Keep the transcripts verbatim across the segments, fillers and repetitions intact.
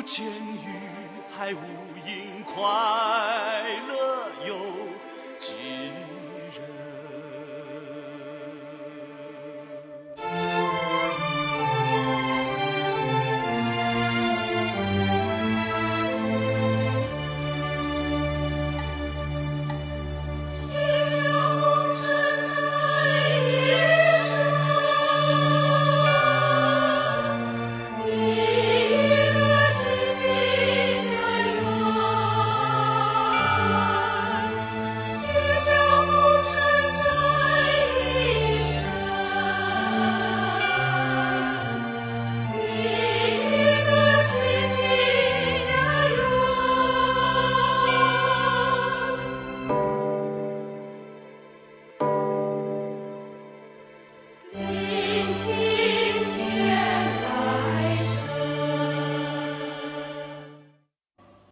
见雨还无影，快乐有几人？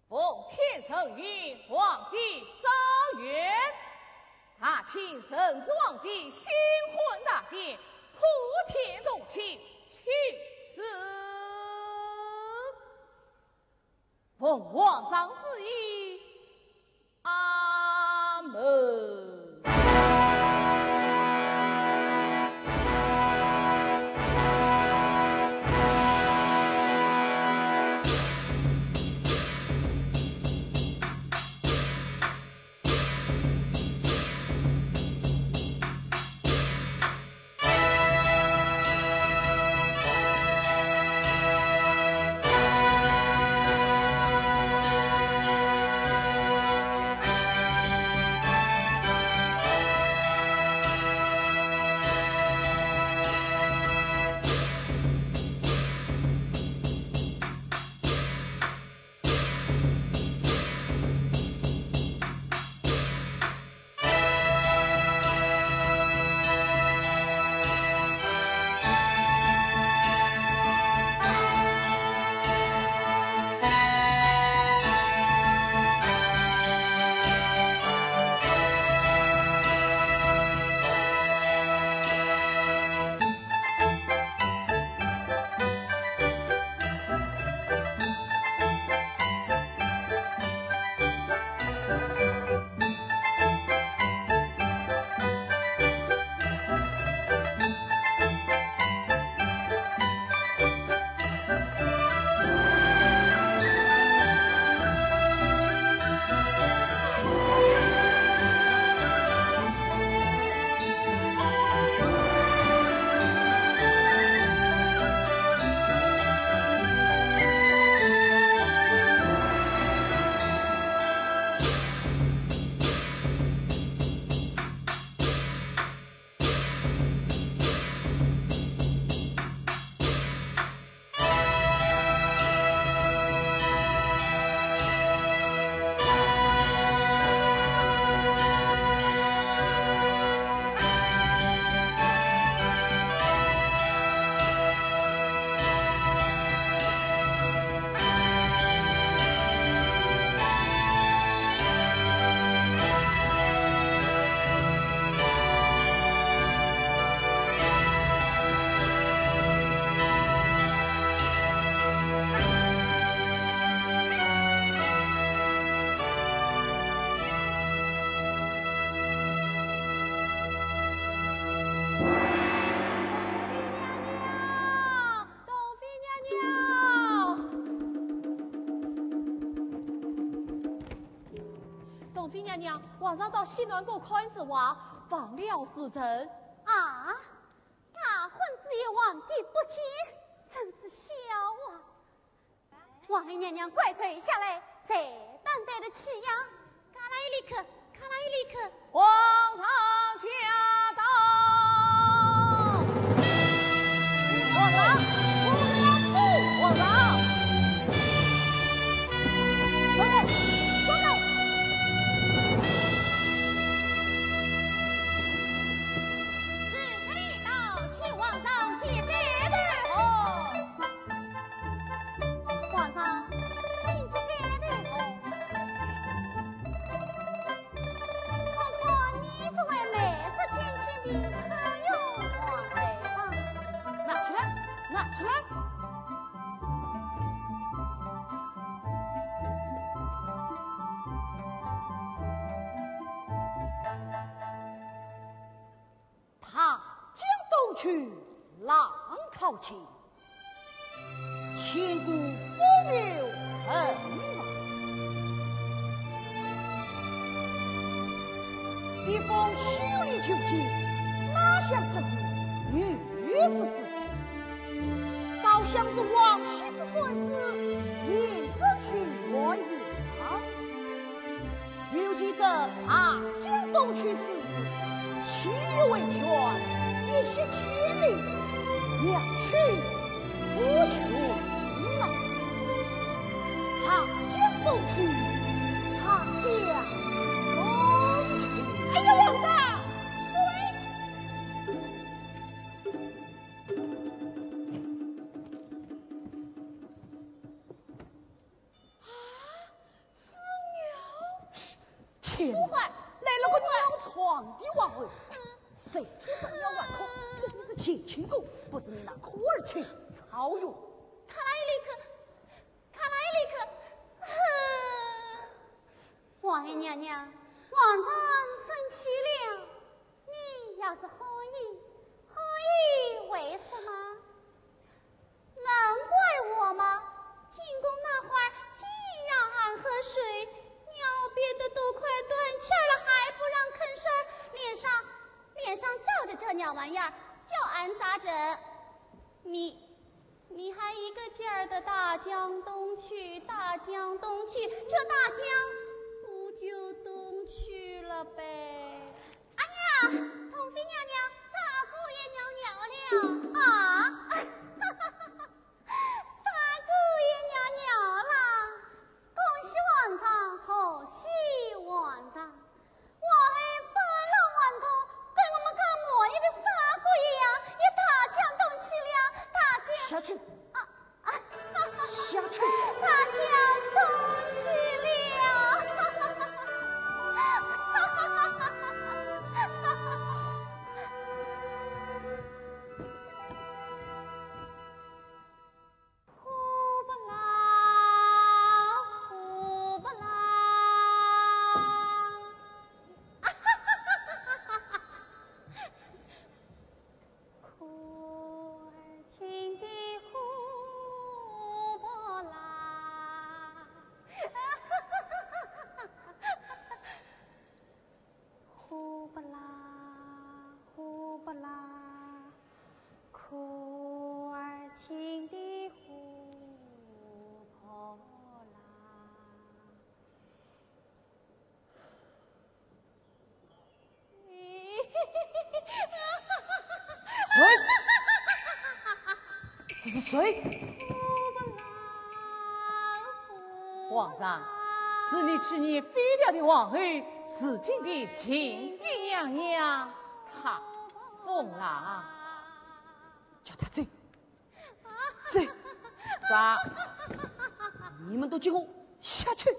奉天承运，皇帝诏曰：大清圣祖皇帝新婚大典，普天同庆，请旨。奉皇上旨意，阿门。董妃娘娘，皇上到西暖阁看事哇，忘了时辰。啊，大婚之夜皇帝不见，真是笑啊！皇后娘娘快跪下来，谁担待得起呀？卡拉伊里克，卡拉伊里克。皇上驾到！皇上，皇上，皇上！坐等，坐等。 是，快点到，请皇上接班的哦。皇上，请接班的哦。看看你这位美色天仙的穿用打扮吧。拿起来，拿起来。去浪淘尽，千古风流人物。一封秋霖求亲，哪像出自女子之手，倒像是王羲之转世，颜真卿鸳鸯。 又见这大江东去时事，岂有为权，一泻千里，妙趣无穷啊！大江东去，大江东去。哎呀，王丈，水！啊， 是鸟。天哪，不会，来了个不会。鸟床的皇后，谁吹这鸟外壳？这里是乾清宫，不是你那科尔沁曹营。卡拉伊里克，卡拉伊里克，哼。王后娘娘，王丈生气了。你要是后羿，后羿为什么？ 能怪我吗？进宫那会儿，竟让俺喝水，鸟憋得都快断气儿了，还不让吭声儿，脸上，脸上罩着这鸟玩意儿，叫俺咋整？你，你还一个劲儿的大江东去，大江东去，这大江不就东去了呗？ 阿娘，童妃娘娘撒狗也尿尿了。啊？撒狗也尿尿啦！恭喜皇上，贺喜皇上！我还发了皇上，跟我们家某一个撒狗一样，也大江东去了，大江……下去。啊， 下去。大江东去了。呼不啦，呼不啦。 可儿亲的呼婆啦。呼婆啦，呼婆啦，可儿亲的呼婆啦。 谁？这是谁？皇上，是你去年废掉的皇后，如今的静妃娘娘，她疯了。叫她走，走。咋？你们都给我下去。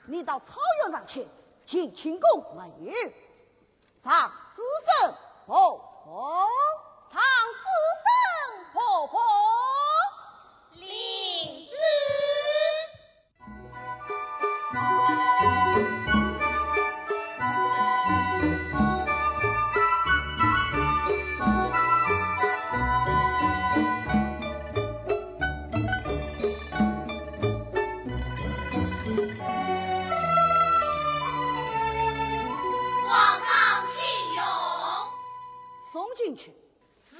你到草原上去，进清宫没有？上子声婆婆。上子声婆婆。领旨。皇上请用。送进去。是。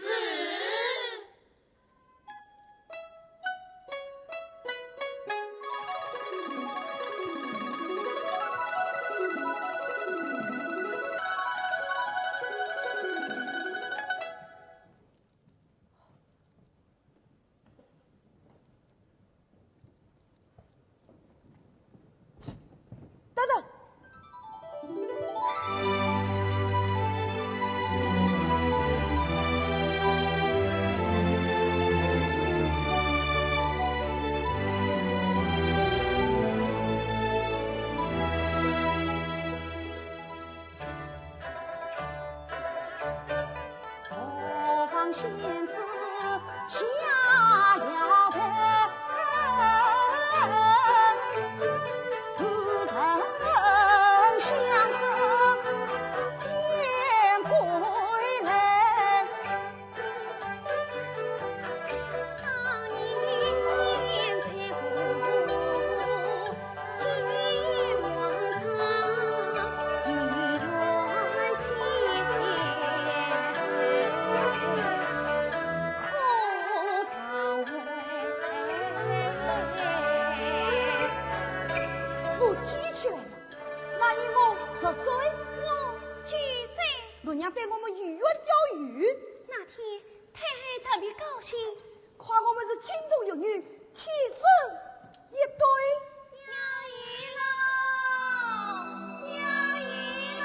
等等。我记起来了，那年我十岁。我九岁。 鸾娘带我们游园钓鱼。那天太后特别高兴，夸我们是金童玉女，天生一对。钓鱼喽，钓鱼喽！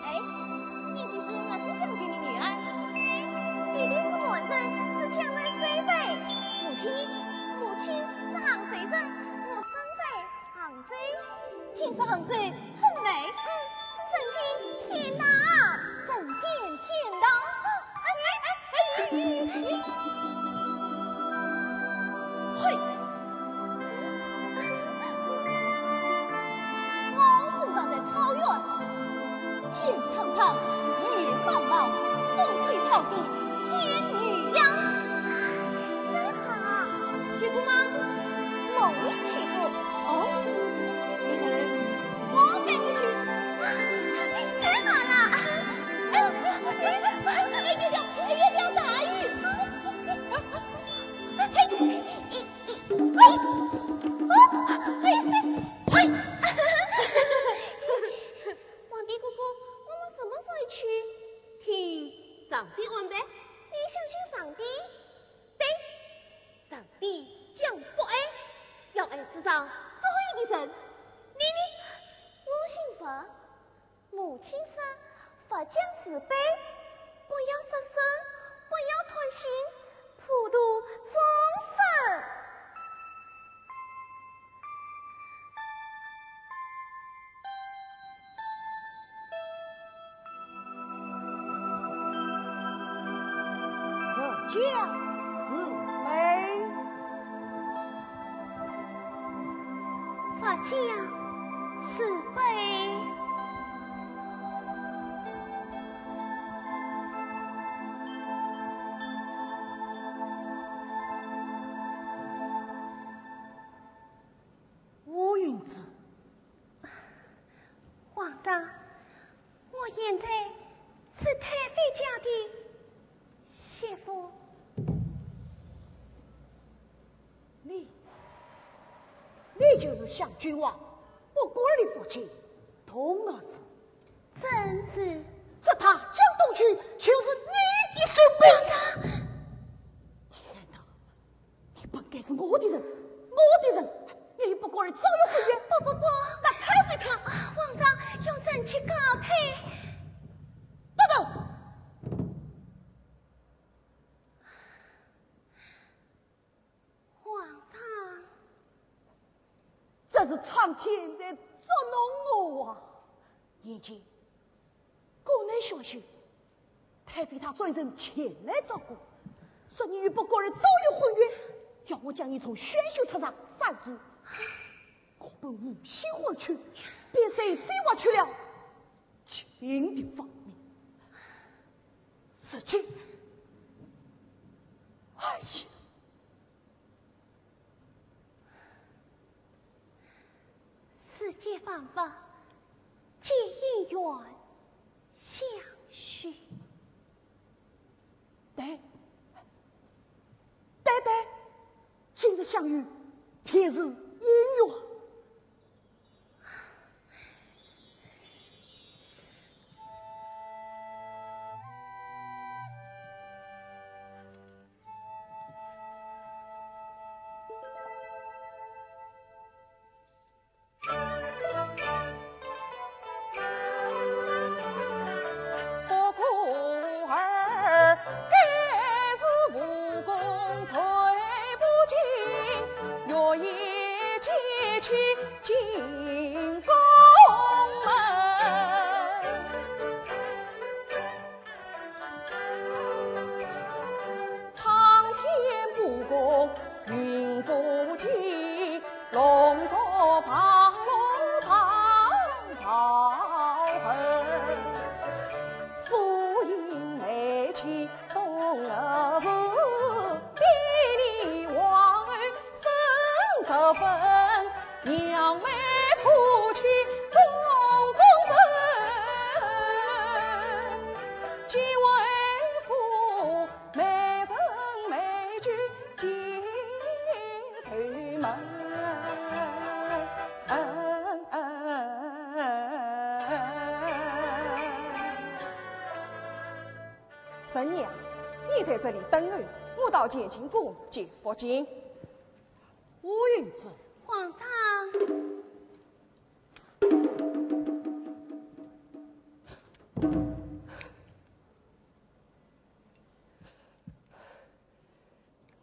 哎，你就是岳氏将军的女儿？哎，你的是官人，是将来妃妃。母亲呢？母亲是杭州人，我生在杭州。听说杭州很美。嗯，人间天堂。人间天堂？哎，哎，哎，哎，哎。嘿！ 我生长在草原，天苍苍，野茫茫，风吹草低见牛羊。真好。去过吗？没有去过。哦，以后我带你去。太好了！哎，哎，哎，哎，哎，哎，大鱼！嘿！ 嘿，嘿，嘿，嘿。皇帝哥哥，我们什么时候去？听上帝安排。你相信上帝？对，上帝降福翳，要翳世上所有的人。你呢？我信佛。 母亲说，佛讲慈悲，不要杀生，不要贪心，普度众生。佛讲慈悲。 佛讲慈悲。乌云子。皇上，我现在是太妃家的媳妇。 你，你就是香君王不过儿的父亲，童儿子。正是。这大江东去，就是你的手笔。皇上！天哪，你本该是我的人，我的人，你与不过儿早有婚约。不，不，不。那太妃她……啊，皇上，苍天在捉弄我啊！眼前，宫内小姐，太妃她专程前来找我，说你与不过儿早有婚约，要我将你从宣秀车上刹住。我本无心回去，便随飞滑去了秦的方面。如今，哎呀！ 世间万物皆因缘相续。对，对对，今日相遇，便是因缘。 不过儿，该是武功最不精，月夜姐去进宫门。 苍天不公云不齐，龙蛇白龙藏宝盒。素因爱妻懂事，比你皇后生十分。 娘妹吐气宫中人，皆为父美人美酒皆愁闷。神娘，你在这里等候，我到乾清宫接福晋。 乌云子。皇上。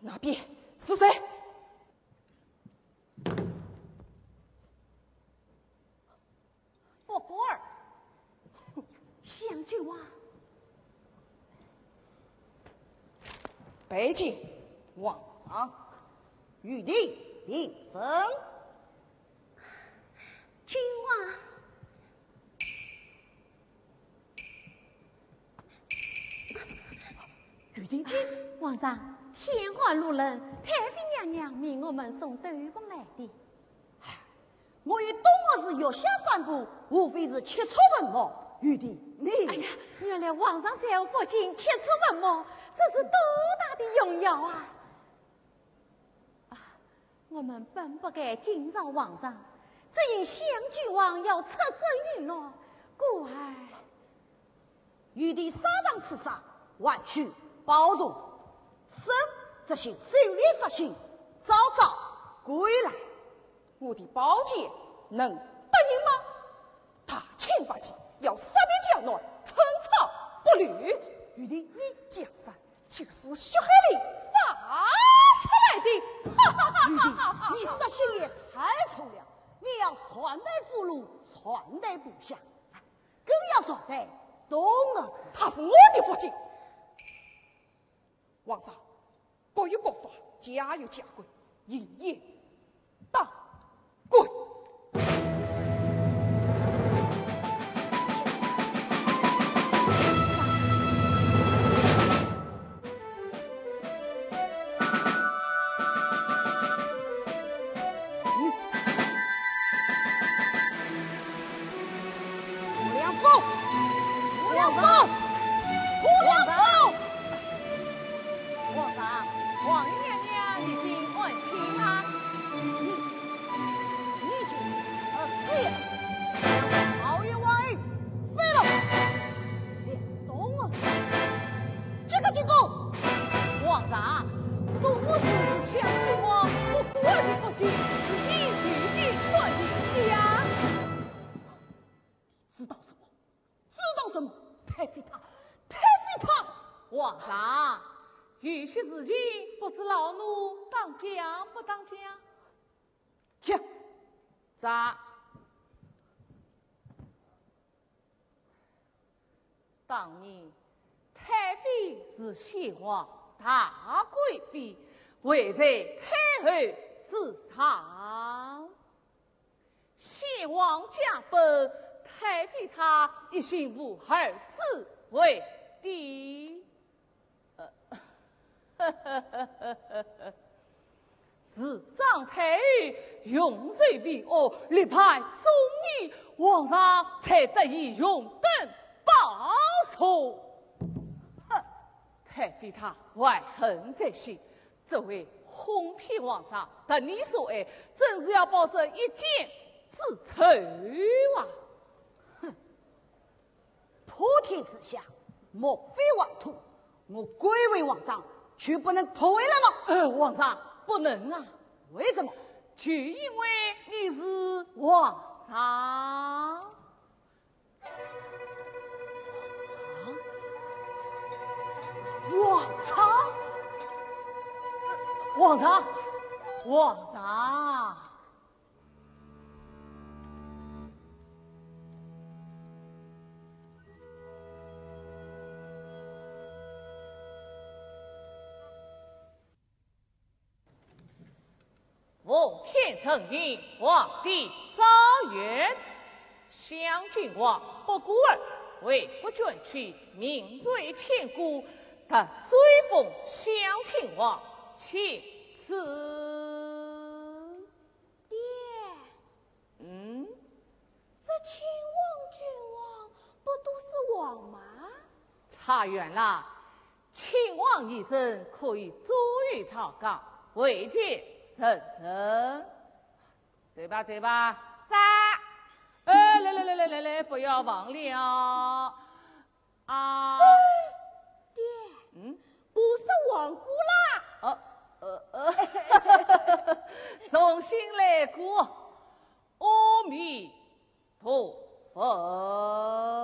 那边是谁？不过儿，想救啊！拜见皇上。 玉帝平身。君王。玉帝，皇上，天寒路冷，太妃娘娘命我们送斗篷来的。 我与东吴氏月下散步，无非是切磋文墨。玉帝，你……哎呀，原来皇上在我府近切磋文墨，这是多大的荣耀啊！啊，我们本不该惊扰皇上，只因想君王要出征巡逻，故而……玉帝沙场厮杀，还需保重。身则行，手里则行，早早归来。 我的宝剑能得胜吗？大清八旗要杀遍江南，寸草不留。玉帝，你……江山就是血汗里杀出来的。玉帝，你杀心也太重了。你要善待俘虏，善待部下，更要善待东吴氏。他是我的父亲。皇上， 各有各法，家有家规，应严当规。胡良峰，胡良峰，胡良峰。 皇上，皇后娘娘已经安寝了。你，你就是曹子也。曹员外，废了！连东吴氏，这个进宫。皇上，东吴氏是想君王不过儿的父亲，是你御笔传的呀。知道什么？ 知道什么？太妃她，太妃她！皇上，有些事情不知老奴当讲不当讲？讲。在。当年太妃是先皇大贵妃，位在太后之上。先皇驾崩，太妃她一心无儿子为帝。呃， 是张太后用罪为恶，力败众议，皇上才得以荣登宝座。哼，太妃她怀恨在心，这位哄骗皇上、夺你所爱，真是要报这一箭之仇啊！哼， 普天之下，莫非王土，我贵为皇上，就不能脱位了吗？呃，皇上，不能啊。为什么？就因为你是皇上。皇上？皇上？皇上？ 奉天承运，皇帝诏曰：襄亲王不顾儿，为国捐躯，名垂千古，特追封襄亲王，钦此。 爹，嗯？这亲王、郡王不都是王吗？差远了，亲王议政可以左右朝纲，位极圣政。走吧，走吧。在。哎，来来来来来来，不要忘了。 啊。爹，嗯？我是王姑啦。呃，呃，呃。重新来过。阿弥陀佛。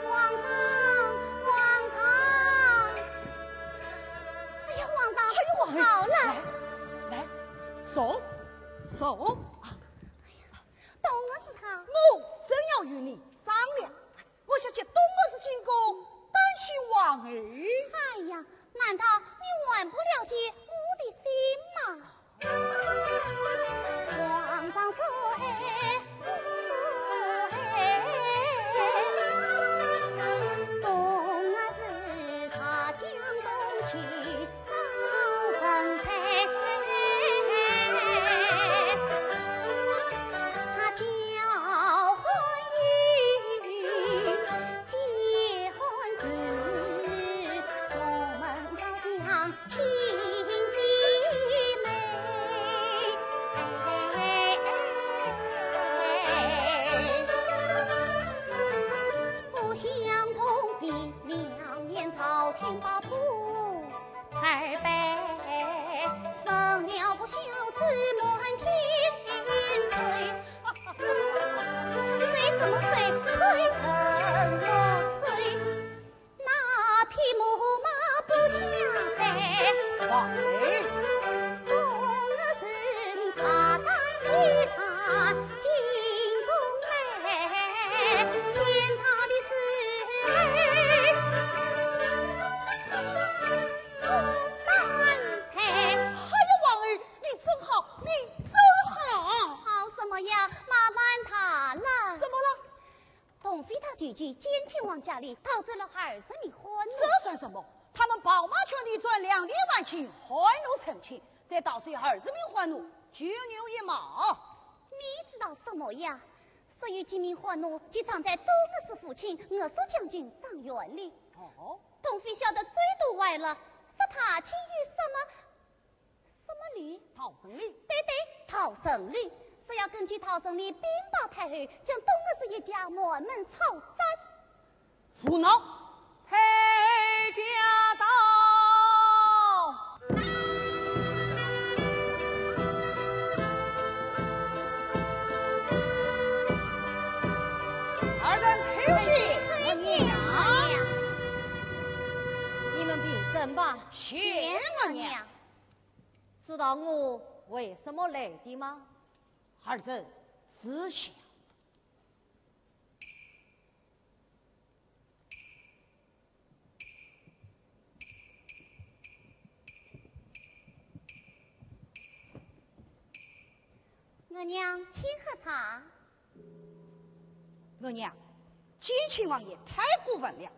皇上，皇上。哎呀，皇上，哎呦，皇上。好了。来，来，坐，坐。啊，哎呀，东宫是他。我正要与你商量。 我想去东宫进宫，担心王后。哎呀，难道你还不了解我的心吗？皇上说爱不说爱，冬日是他江东去，高人才王家里逃走了二十名欢奴。这算什么？他们跑马圈地，转粮田万顷，欢奴成群，才逃走二十名欢奴，九牛一毛。你知道什么呀？说有几名欢奴就藏在东阁寺附近，我所将军张院里。哦。东非晓得嘴都歪了，说他请有什么 什么律？逃生律。对对，逃生律，是要根据逃生律禀报太后，将东阁寺一家满门抄斩。胡闹！退驾到！二人退驾！退驾！你们平身吧。谢额娘。 知道我为什么来的吗？二人知晓。额娘，请喝茶。 额娘，建亲王爷太过分了。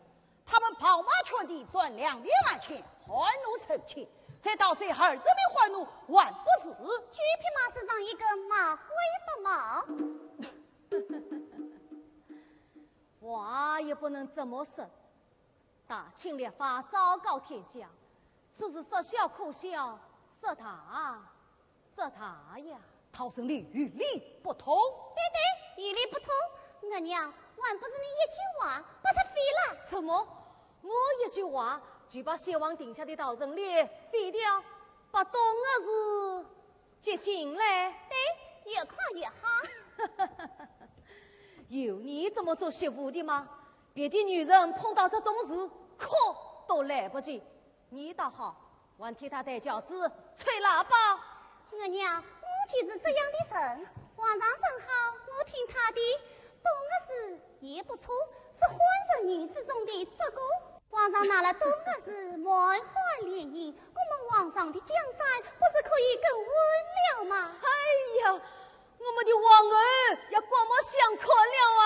他们跑马圈地，转粮田万顷，欢奴成群，才逃走二十名欢奴，还不是？九匹马身上一个马灰白帽。话也不能这么说。 大清律法昭告天下，此事说小可小，说大则大呀。逃生律与理不通。对对，与理不通。额娘，还不是你一句话把他废了。什么？我一句话就把先王定下的逃生律废掉，把东阁寺接进来？对，越快越好。有你这么做媳妇的吗？ 别的女人碰到这种事，哭都来不及。你倒好，还替她抬轿子、吹喇叭。额娘，我就是这样的人。皇上说好，我听他的。东阁寺也不错，是欢乐女子中的绝歌。皇上拿了东阁寺，满汉联姻，我们皇上的江山不是可以更稳了吗？哎呀， 我们的皇后要刮目相看了啊！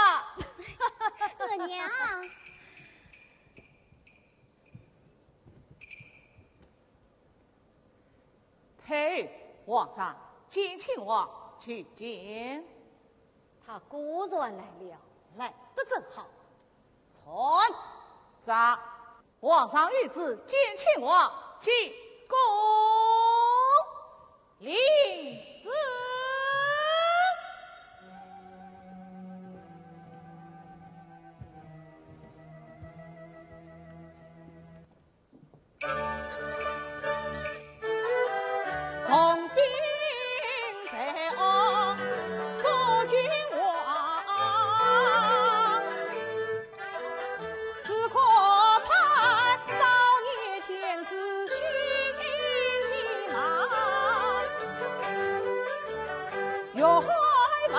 额娘。太后，皇上，建亲王求见。他果然来了。来得正好。传。在。皇上谕旨，建亲王进宫。 领旨。重兵在望，做君王。 只可叹少年天资，性迷茫。欲害问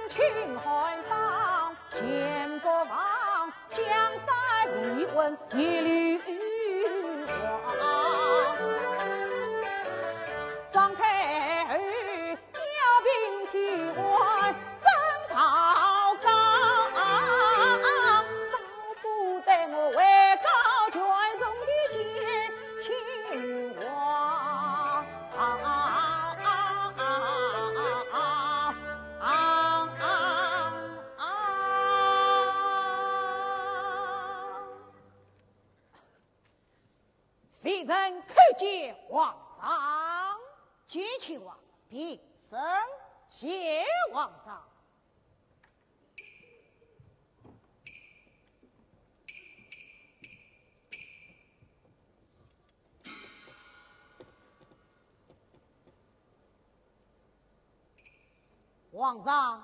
秦汉当，前不忘江山，未问逆流王。张太后 调兵天官征赵高，少不得我位高权重的建亲王。微臣叩见皇上。 建亲王平身。谢皇上。皇上，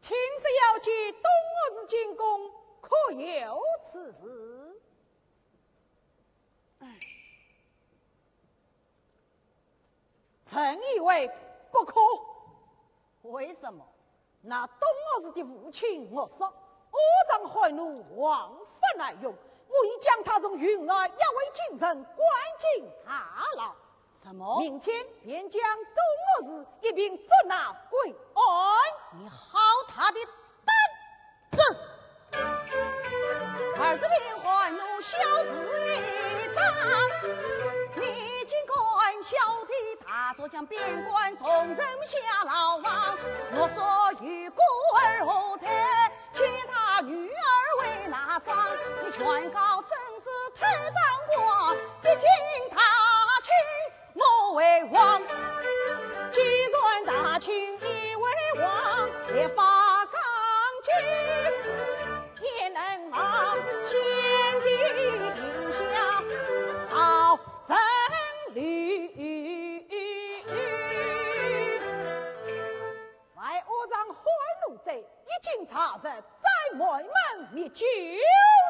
听说要建东阁寺进宫，可有此事？ 臣以为不可。为什么？那东阁寺的无亲无叔，窝藏汉奴，王法难容。我已将他从云南押回京城，关进大牢。什么？明天便将东阁寺一并捉拿归案。你好大的胆子！儿子兵患怒，小事一桩。你竟敢小弟大作将，边关众人下牢房。我说有故儿何在？见他女儿为哪桩？你劝告怎知太张狂？毕竟大清 我为王，既然大清已为王，立法纲纪也能忘，先帝定下好人律。万恶人汉奴贼，一经查实，斩满门灭九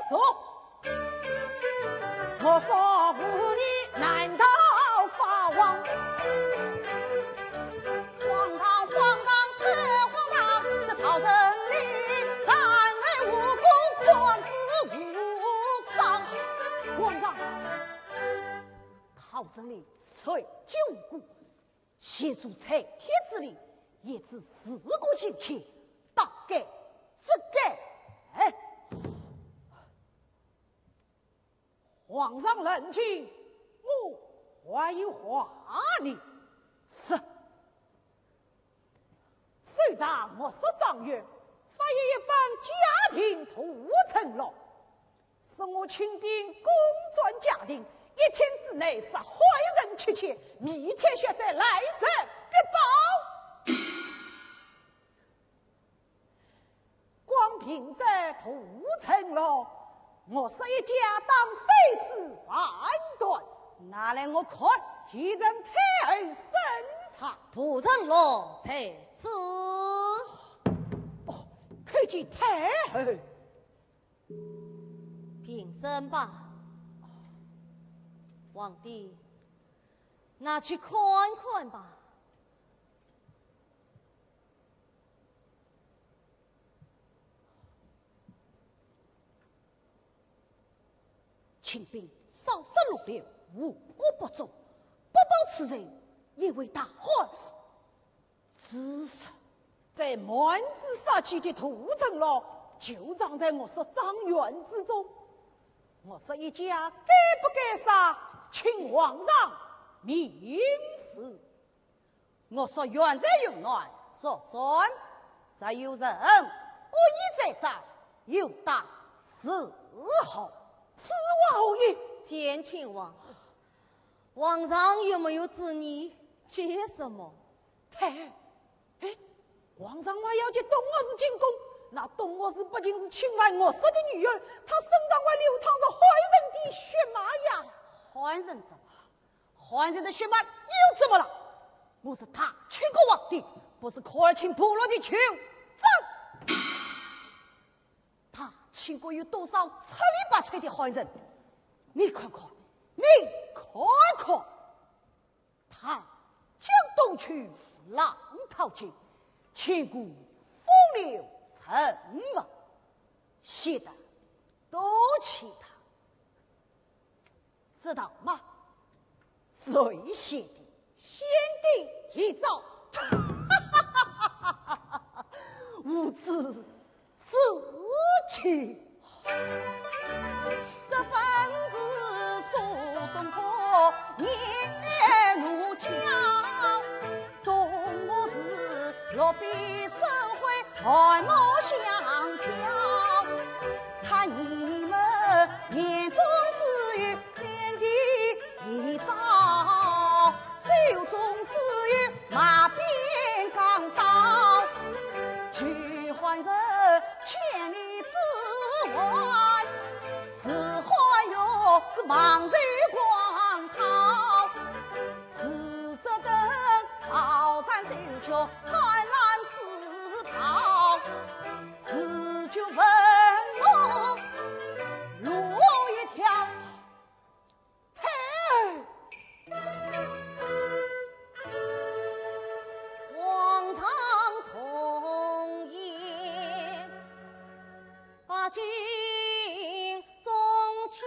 族。 我说无疑难逃法网。荒唐，荒唐，太荒唐！这道人令，然奈无功，匡子无伤。皇上，道人令虽旧故， 谢主裁帖之礼，也只事过境迁，大概这个。哎，皇上冷静，我还有话呢。是。首长，我说状元，发现一班假定屠城郎， 是我清兵攻占嘉定，一天之内杀汉人七千，密帖血债，来日必报。光凭这屠城郎，我说一家当碎尸万段。拿来我看。启禀太后审查。屠城郎在此。哦，叩见太后。 平身吧。皇帝，拿去看看吧。清兵烧杀掠掠，无恶不作，不报此仇，也为大汉 之日，这满纸杀气的屠城郎，就藏在我说状元之中。我说一家该不该杀，请皇上明示。我说远在云南作战，若有人恶意栽赃，有打是何？此话何意？见亲王，皇上有没有指你些什么？ 太后，哎，皇上还要接东岳氏进宫，那东岳氏不仅是亲爱我说的女儿，她身上还流淌着汉人的血脉呀。汉人怎么了？汉人的血脉又怎么了？我是大清国皇帝，不是科尔沁部落的酋长。大清国有多少七里八村的汉人？你看看，你看看。 长江东去，浪淘尽，千古风流人物，写得多奇谈，知道吗？谁写的？先帝遗诏。无知 之气。这本是苏东坡年奴家，东吴是落笔生辉，满目香飘。看你们眼中只有 天地一朝，手中只有马鞭钢刀，拒汉人千里之外，是汉岳是望谁光逃？是这等鏖战手脚贪婪之徒，是就问我路一条。 太后。皇上重言，百姓中巧。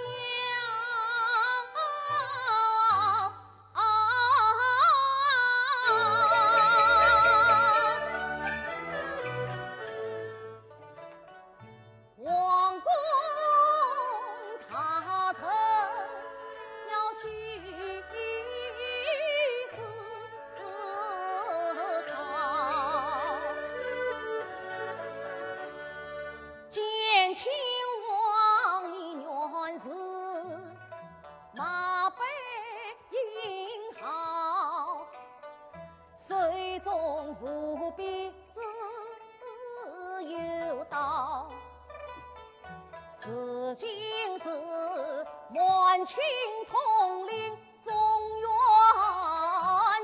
中无比之有道。如今是满清统领中原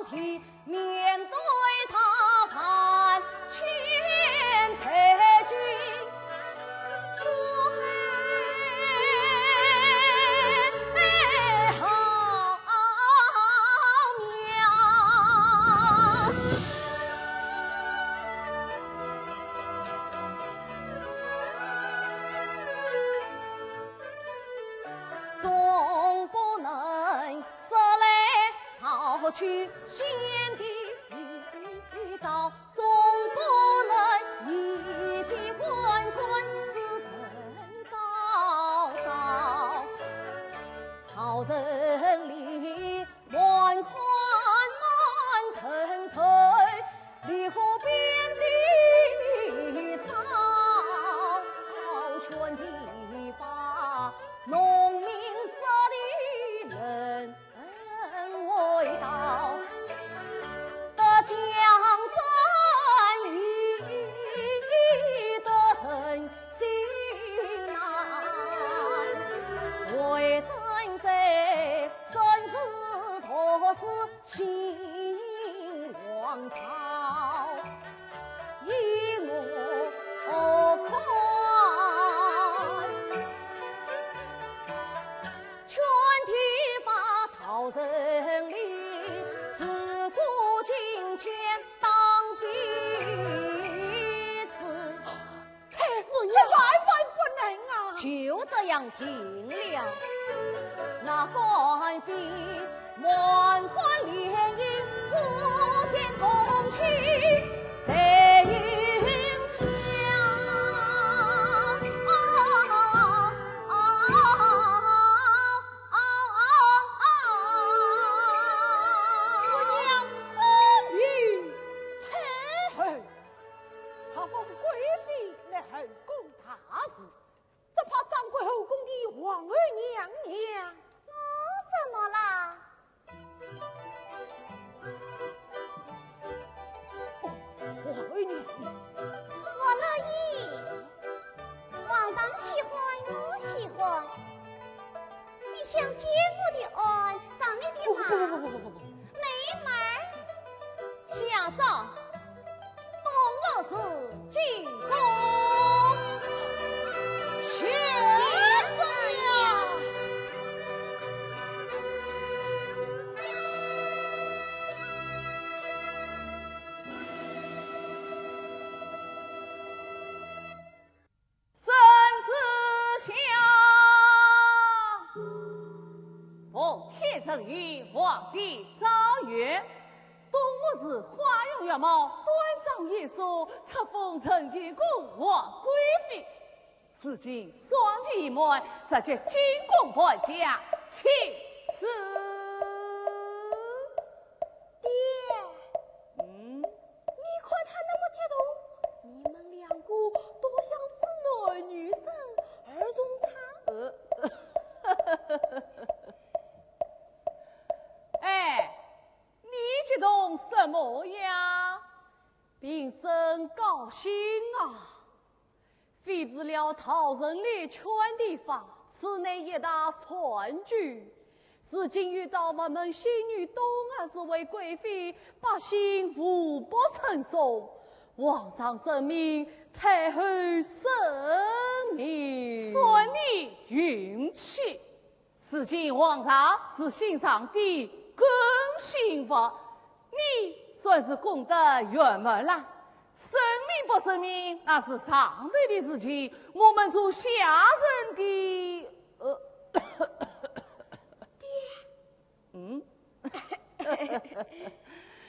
地，面对大汉千岁君，是好妙。总不能说来逃去先帝早，总不能一介官官私人昭昭。逃人里 满款满层层，离河边的烧，全地把农民杀的人未到，得江山易得人心难，为政者生死托死 秦王朝，一目看，全地把逃人里，事过境迁当非子。 太后呀！这万万不能啊！就这样定了。那官非满款连营，普天同庆谁有票？我娘遵命。太后， 册封贵妃来后宫大事，只怕掌管后宫的皇后娘娘。我怎么啦？哦，皇后娘娘。我乐意，皇上喜欢，我喜欢。 你想见我的案，上你的马，不不不不不不不不。没门儿。下诏，东吴是进宫。谢谢呀。 圣旨下，奉天承运，皇帝诏曰：东吴是花容月貌，端庄贤淑，册封承乾宫皇贵妃。如今双期已满，着即进宫伴驾，请赐。 爹，嗯？你看他那么激动，你们两个多像是男女生儿童唱。呃，哎，你激动什么呀？平生高兴啊！ 妃除了讨人力劝地方，此乃一大善举。如今遇到我们新女东吴是位贵妃，百姓无不称颂。皇上圣明，太后圣明。算你运气。 如今皇上是新上的更新佛，你算是功德圆满了。圣明不圣明，那是上头的事情，我们做下人的，呃，爹。嗯？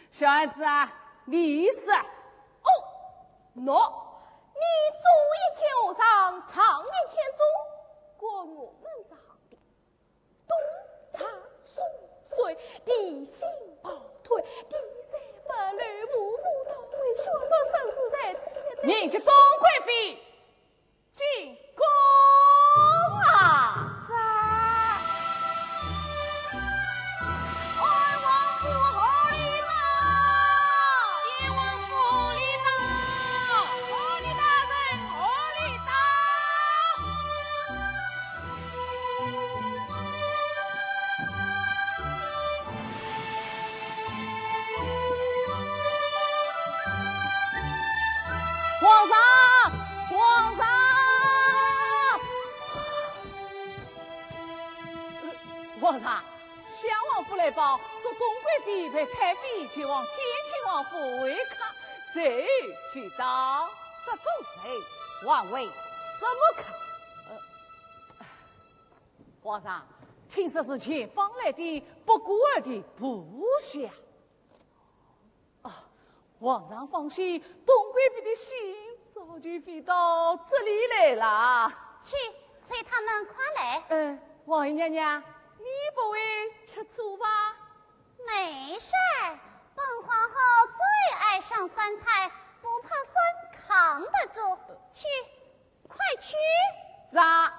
小儿子啊，你是？哦，喏，你左一天和尚，上一天猪，管我们这行的 东查苏水，提刑跑腿，第三法律，步步到位，选到圣旨在前的。命其东贵妃进宫啊！在。爱王府何里到？来报，说董贵妃陪太妃前往建亲王府会客，随即到。这种事，还会什么客？呃，皇上，听说是前方来的不孤儿的部下。 啊，皇上放心，董贵妃的信早就飞到这里来了。去，催他们快来。嗯，王爷娘娘，你不会吃醋吧？没事儿，本皇后最爱上酸菜，不怕酸扛得住。去，快去。喳。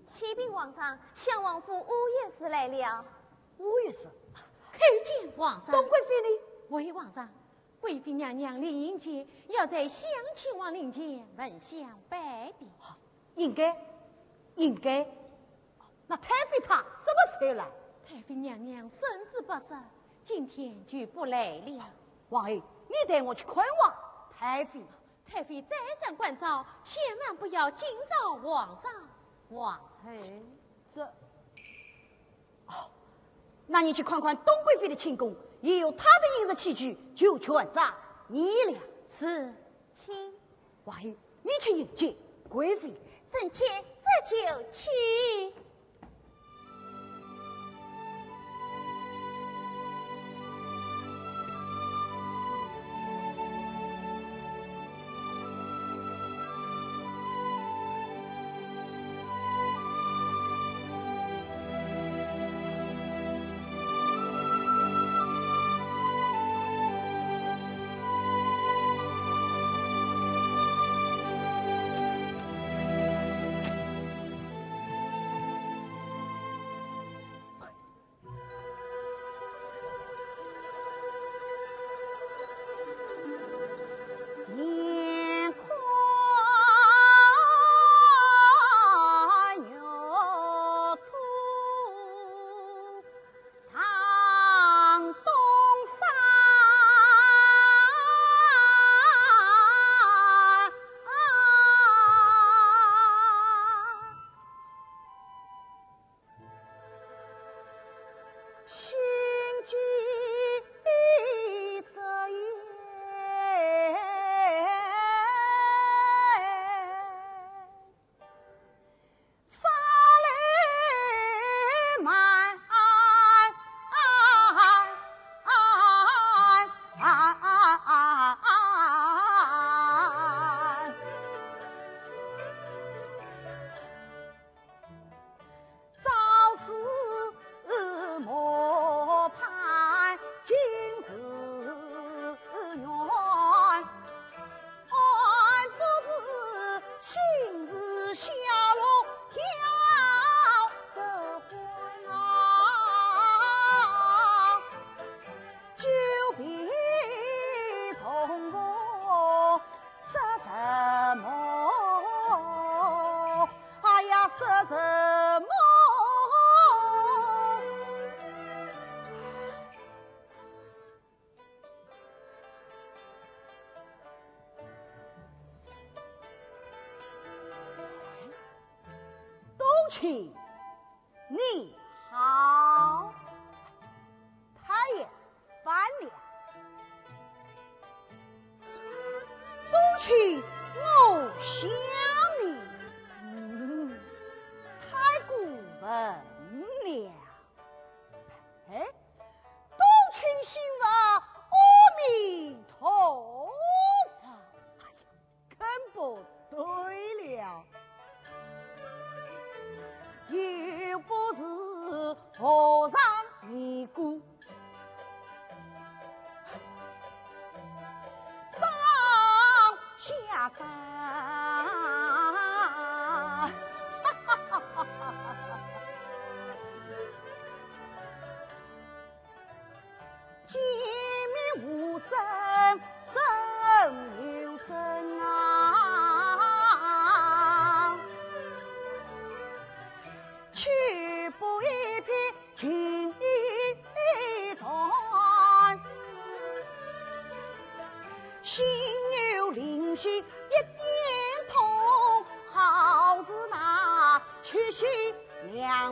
启禀皇上，相王府乌御史来了。乌御史？叩见皇上。董贵妃呢？回皇上，贵妃娘娘临行前要在相亲王灵前焚香拜别。应该，应该。 那太妃她什么时候来？太妃娘娘圣旨不赦，今天就不来了。王爷，你带我去看望太妃。太妃再三关照，千万不要惊扰皇上、皇后。这……哦，那你去看看董贵妃的寝宫，也有她的饮食起居，就全仗你了。是。请。 王爷，你去迎接贵妃。臣妾这就去。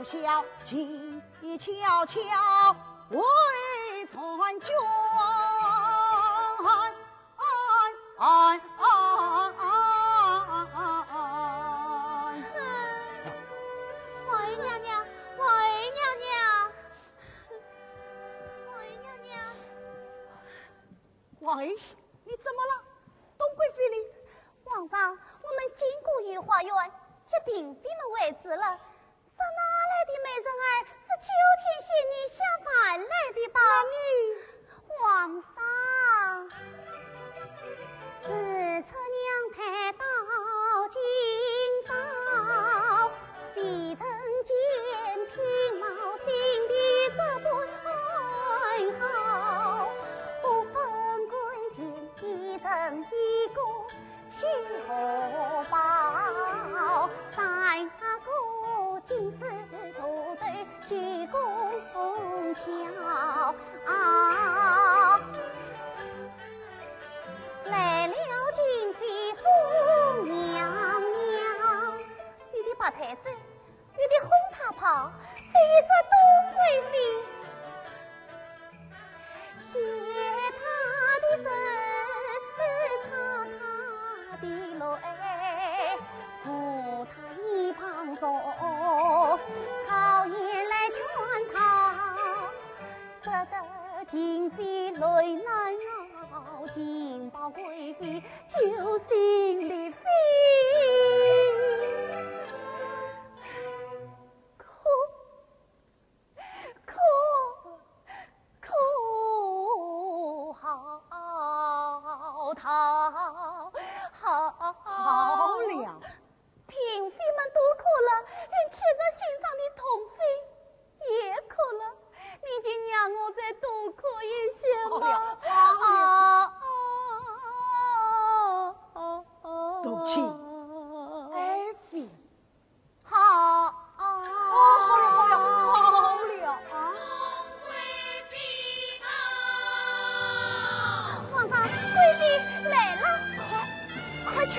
小，静悄悄为参军。哎，皇后娘娘，皇后娘娘，皇后娘娘。王妃，你怎么了？董贵妃呢？皇上，我们经过御花园，接嫔妃们回去了。 上哪来的美人儿？是九天仙女下凡来的吧？那你……皇上，自出娘胎到今朝，未曾见嫔冒新的这般好，不分贵贱，一人一个 绣花包，三个金丝头戴绣宫桥。来了金妃红娘娘，有的白太子，有的红太后，只有这董贵妃。 谢她的身，擦她的泪，扶她一旁坐，好言来劝她，说得嫔妃泪难熬，嫔抱贵妃救新的妃。可 可，可好逃，好，好了。嫔妃们都哭了，连贴在心上的董妃也哭了。你就让我再多哭一些吧。好了，好了。啊，啊，啊，啊。杜甫，爱妃。 好。哦，好了，好了，好了啊！皇上，贵妃来了。快，快去！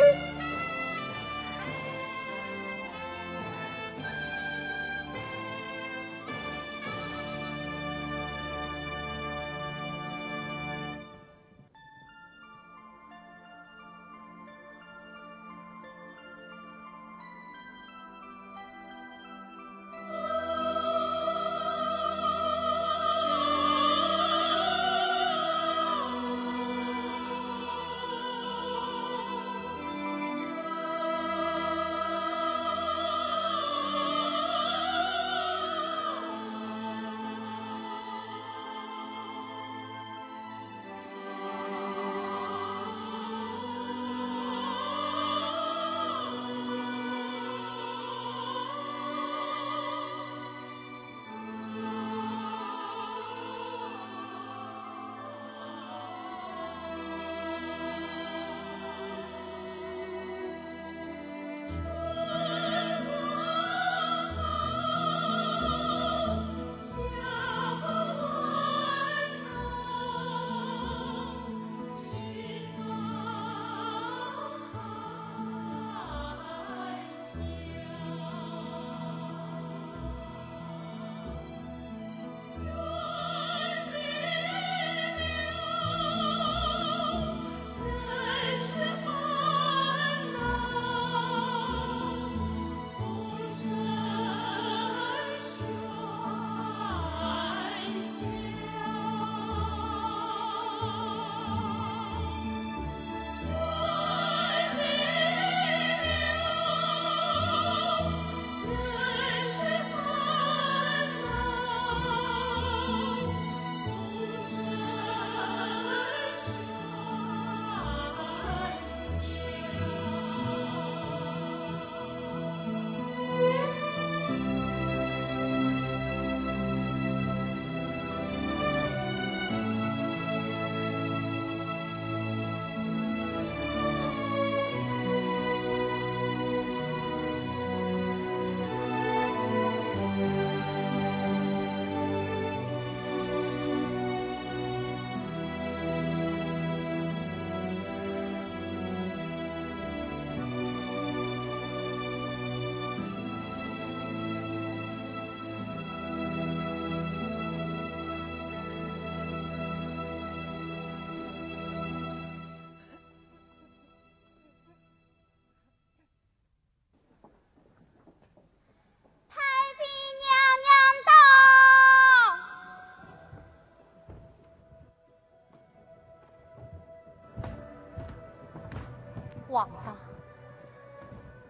皇上，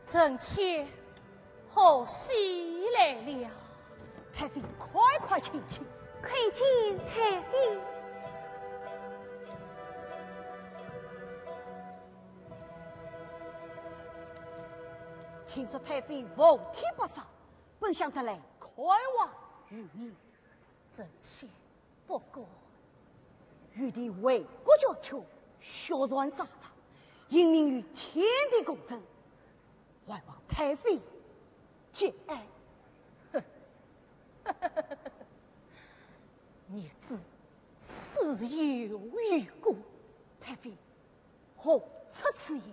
臣妾贺喜来了。太妃，快快请起。叩见太妃。听说太妃服帖不少，本想特来看望于你。臣妾不敢。御弟为国捐躯，血染沙场，英名与天地共振，还望太妃节哀。哼，孽子死有余辜。太妃， 何出此言？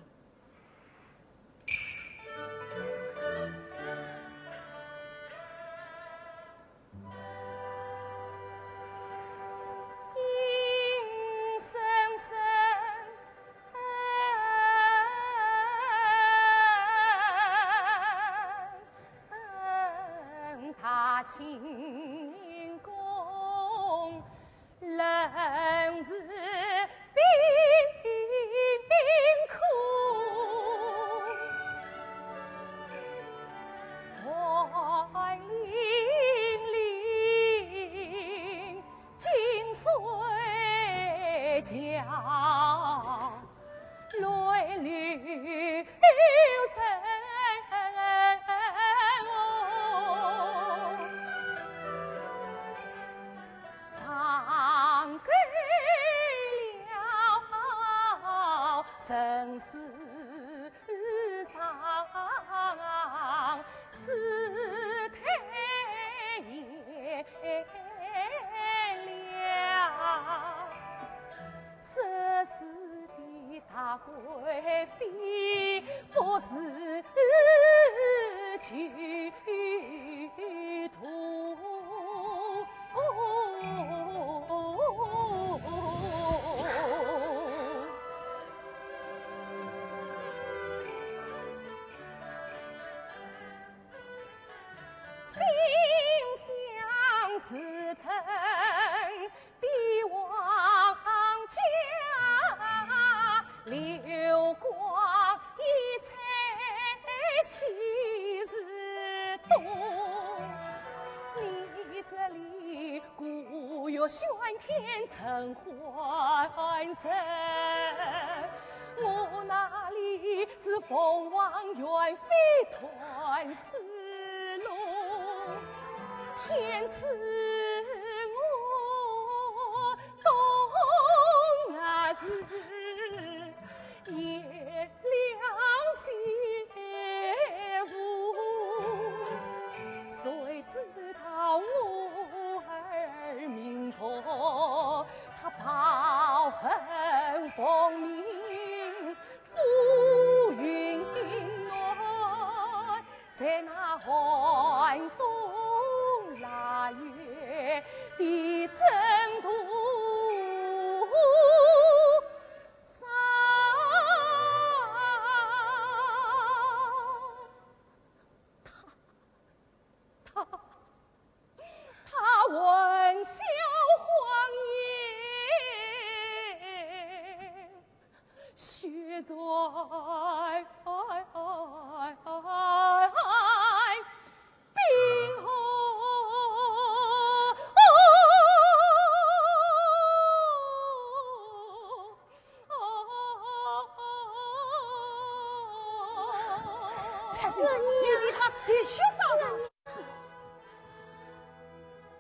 太妃，你，你看，滴血沙场。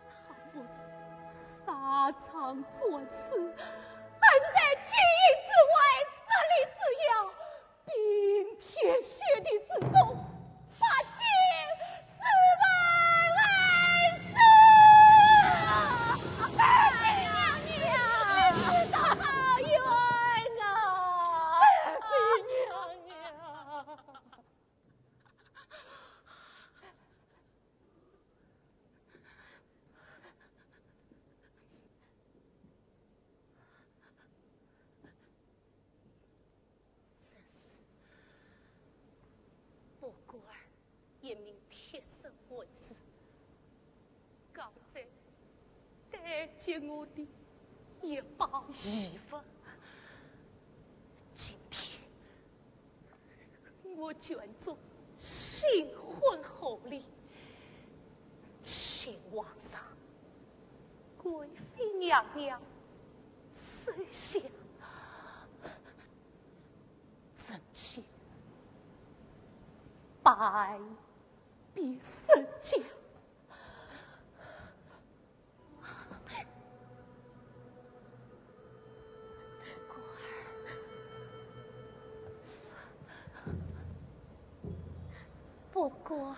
他不是沙场战士，而是在金营之外，十里之遥，冰天雪地之中，拔剑四方而死啊！太妃娘娘，死得好冤啊！太妃娘娘。 真是，不过一名贴身卫士，刚才 带给我的一包衣服，今天我卷宗新婚厚礼，请皇上、贵妃娘娘收下。臣妾拜别圣驾。 不过儿，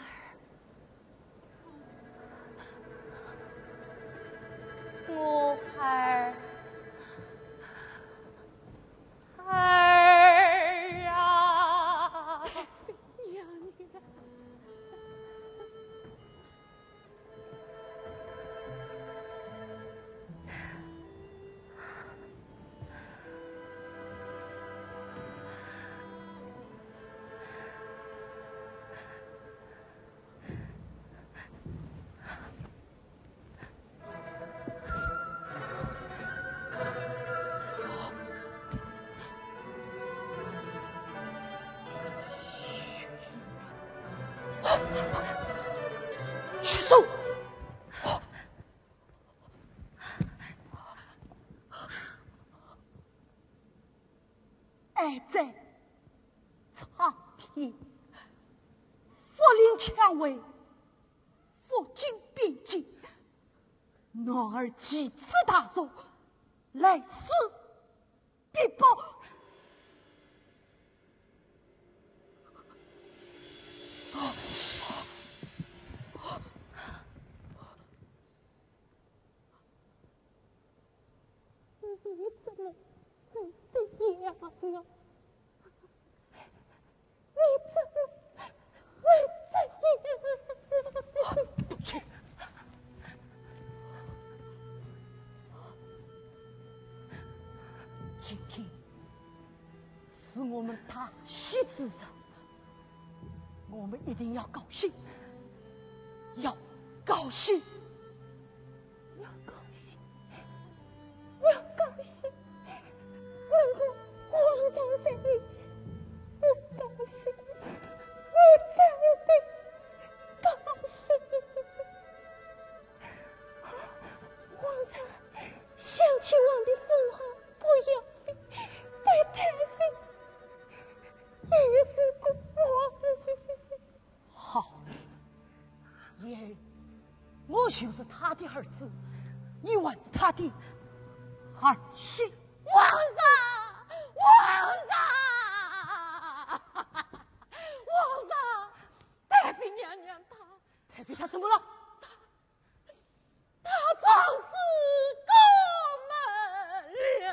我儿，儿啊！娘娘。 屈首！哀哉，苍天！福临乾坤，福经边境，男儿奇耻大辱，来世必报。 你怎么会这样啊？你怎么会这样啊？不去。今天是我们大喜之日， 我们一定要高兴，要高兴，要高兴，要高兴，能和皇上在一起，我高兴，我真的高兴。皇上，想起皇帝封号，不要紧，待太妃 也是个王。好，以后我就是他的儿子，你还是他的儿媳。皇上，皇上，皇上，太妃娘娘她，太妃她怎么了？ 她总是过门了。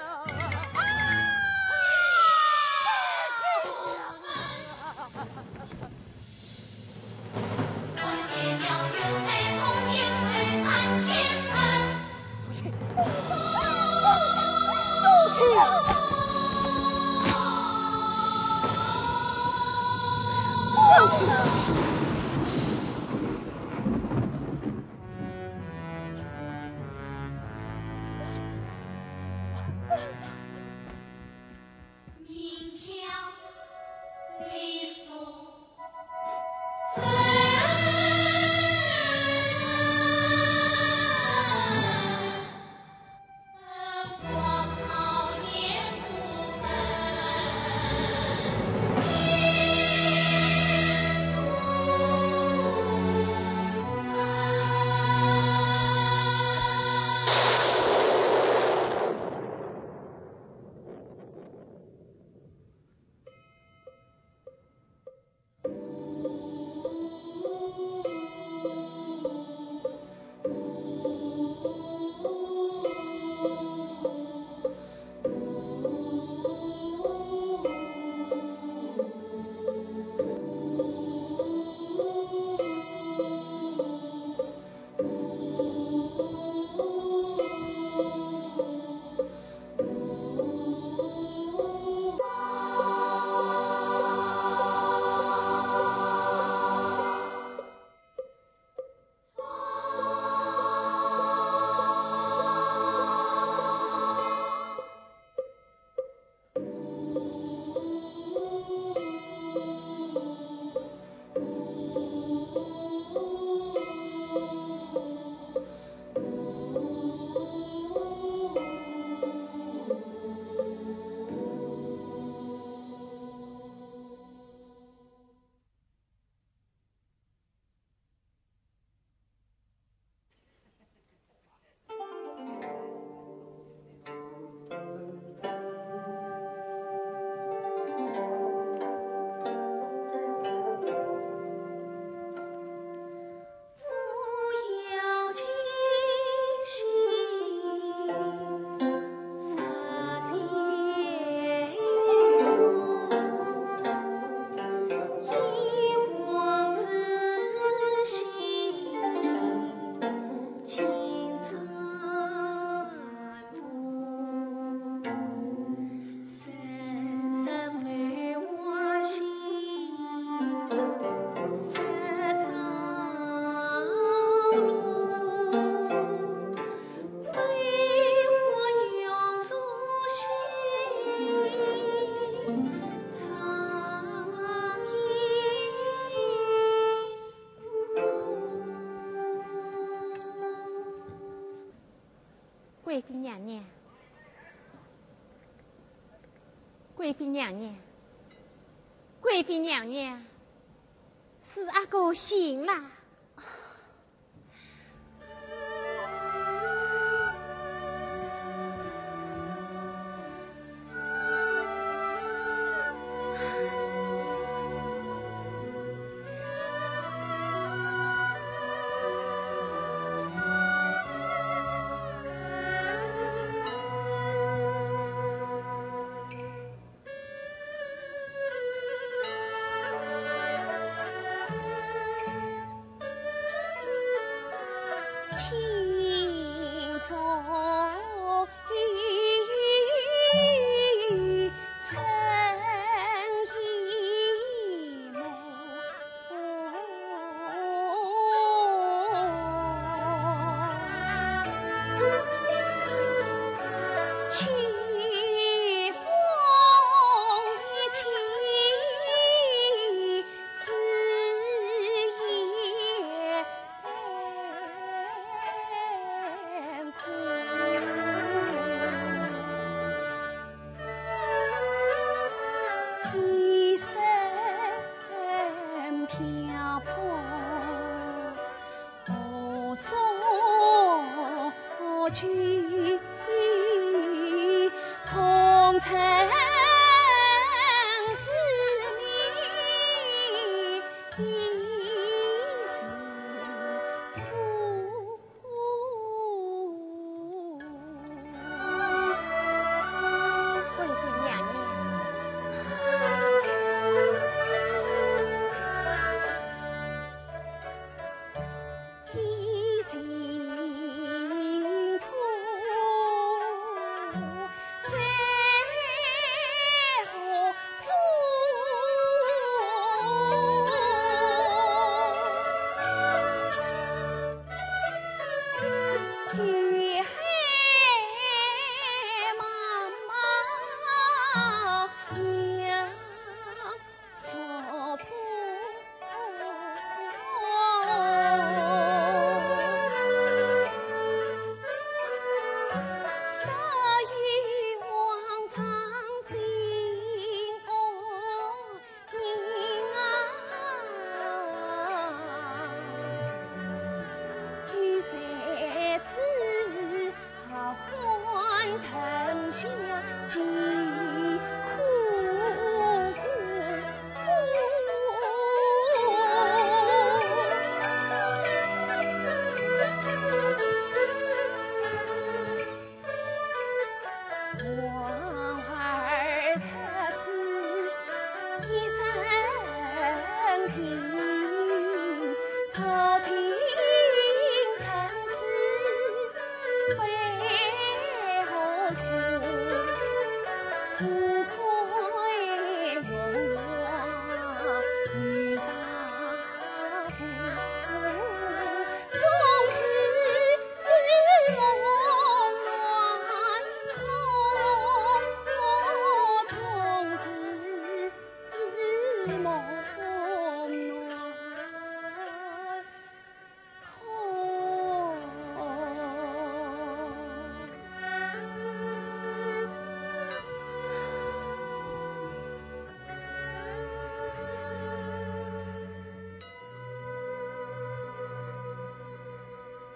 贵妃娘娘，贵妃娘娘，贵妃娘娘，四阿哥醒了。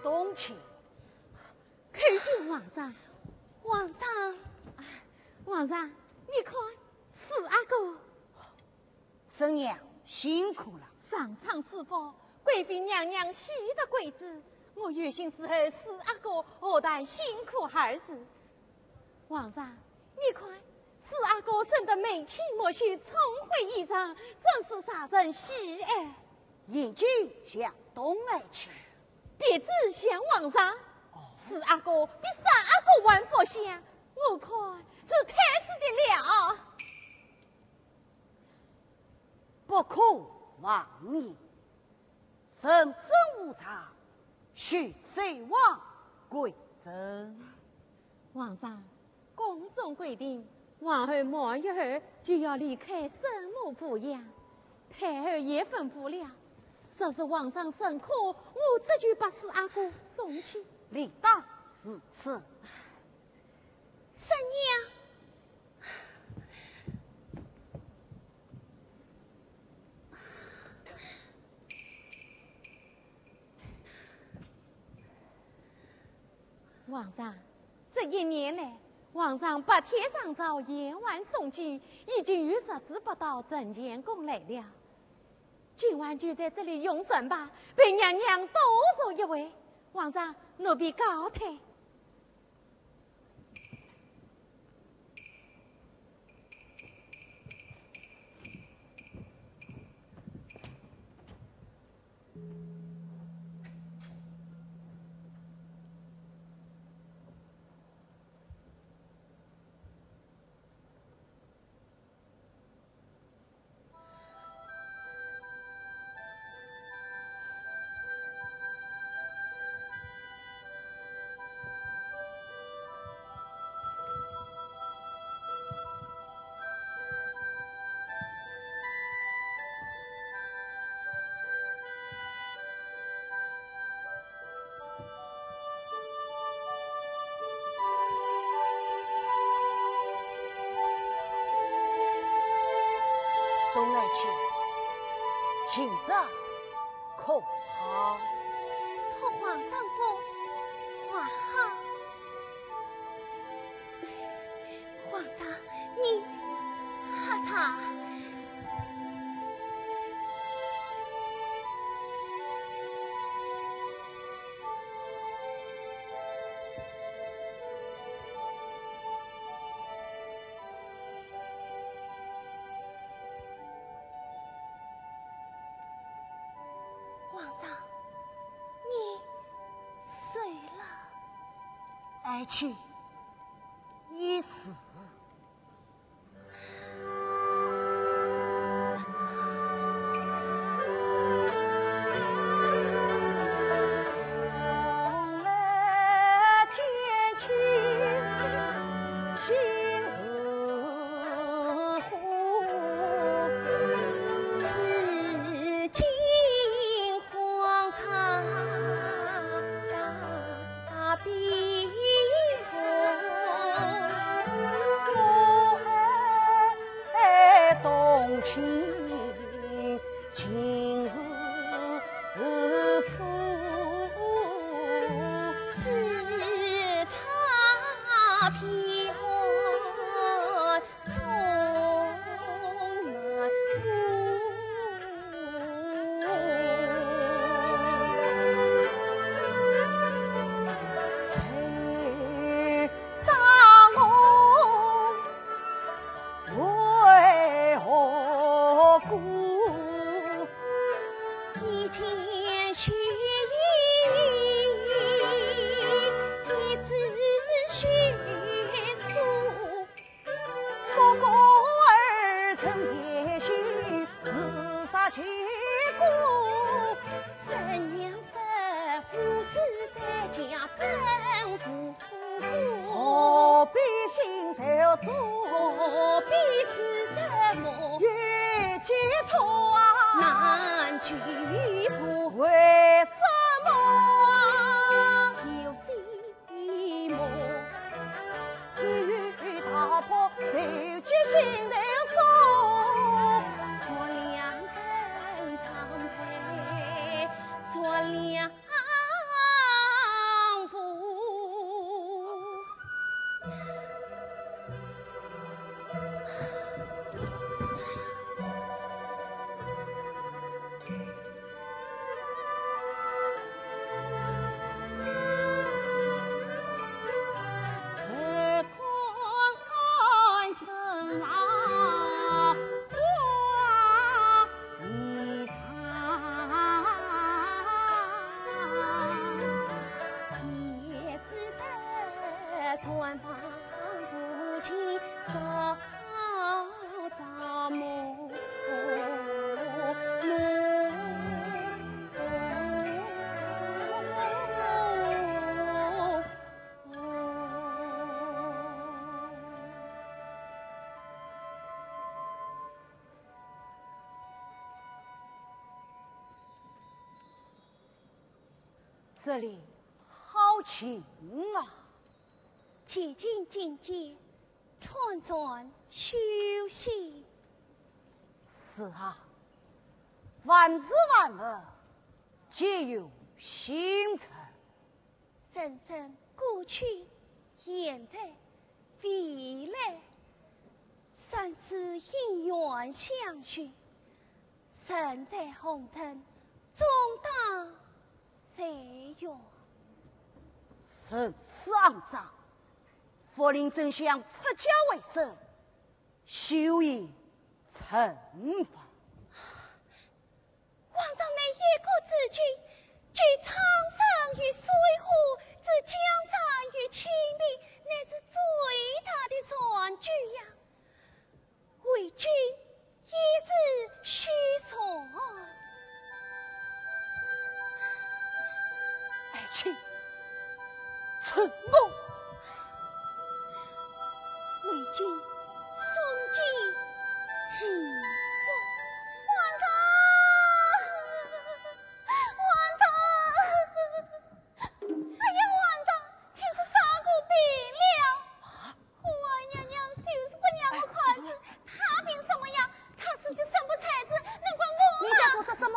冬青。叩见皇上。皇上，啊，皇上，你看，四阿哥。 沈娘辛苦了。上苍赐福，贵妃娘娘喜得贵子，我有心伺候四阿哥何谈辛苦二字。皇上，你看，四阿哥生得眉清目秀，聪慧异常，真是惹人喜爱。眼睛像冬爱卿。鼻子像皇上。哦。四阿哥比三阿哥还福相，我看是太子的了。 不可妄言，人生无常，须随王归真。皇上，宫中规定，皇后满月后就要离开生母抚养，太后也吩咐了，若是皇上认可，我这就把四阿哥送去。理当如此。怎样？皇上，这一年来，皇上白天上朝，夜晚诵经，已经有十次不到承乾宫来了。今晚就在这里用膳吧，陪娘娘多坐一会。皇上，奴婢告退。 冬爱卿，今朝可好？托皇上福，还好。皇上，你喝茶。 皇上，你睡了？爱卿，已是。这里好静啊！洁净境界，参禅修行。是啊，万事万物皆有形成。人生过去、现在、未来，生死因缘相续，人在红尘，终当 谁哟？生死肮脏，佛令真相出家为僧，修以成佛。皇上乃一国之君，救苍生于水火，置江山于青冥，乃是最大的善举呀。 为君一事须从。爱卿，成功。为君诵经祈福。皇上，皇上！ 哎呀，皇上，请是啥个病了？啊？我二娘娘就是不让我看子，她凭什么呀？她自己生不才子，能怪我吗？你在胡说什么？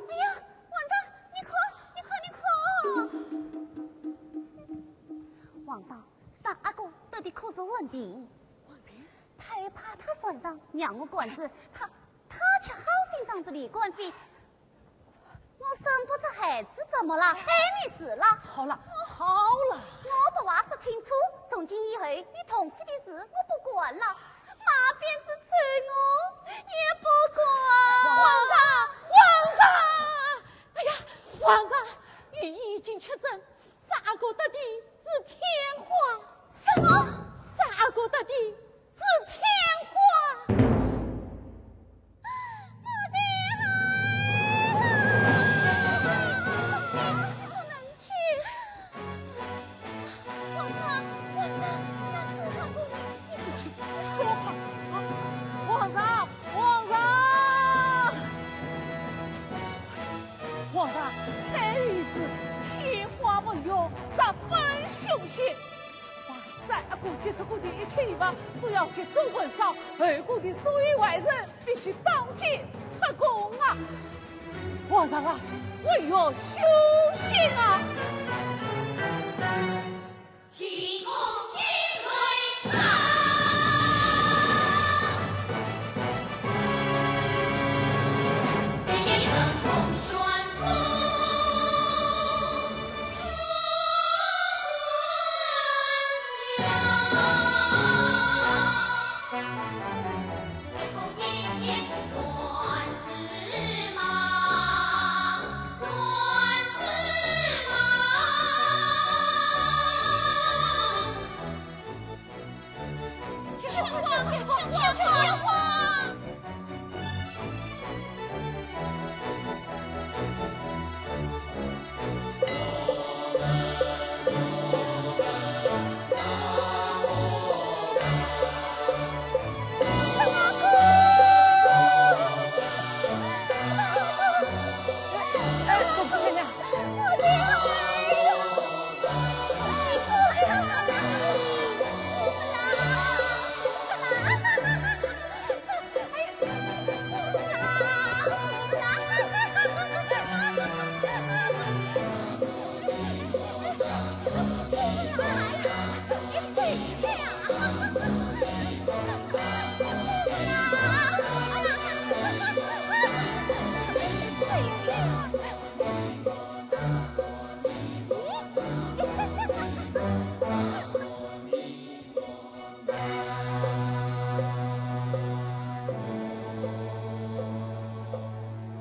哎呀，皇上，你看，你看，你看。皇上，三阿哥到底可是患病？患病？太怕他算账，让我管子，他，他却好心当着李官非， 我生不出孩子怎么了？碍你事了。好了，好了。我把话说清楚，从今以后，你同府的事我不管了。马鞭子抽我，也不管。皇上，皇上！哎呀，皇上，御医已经确诊，三阿哥得的是天花。什么？三阿哥得的是天花。 皇上，皇上！皇上，太后医治，天花没药，十分凶险。 三阿哥接触过的一切异物，都要集中焚烧，后宫的所有外人必须当街出供啊！皇上啊，唯有休刑啊！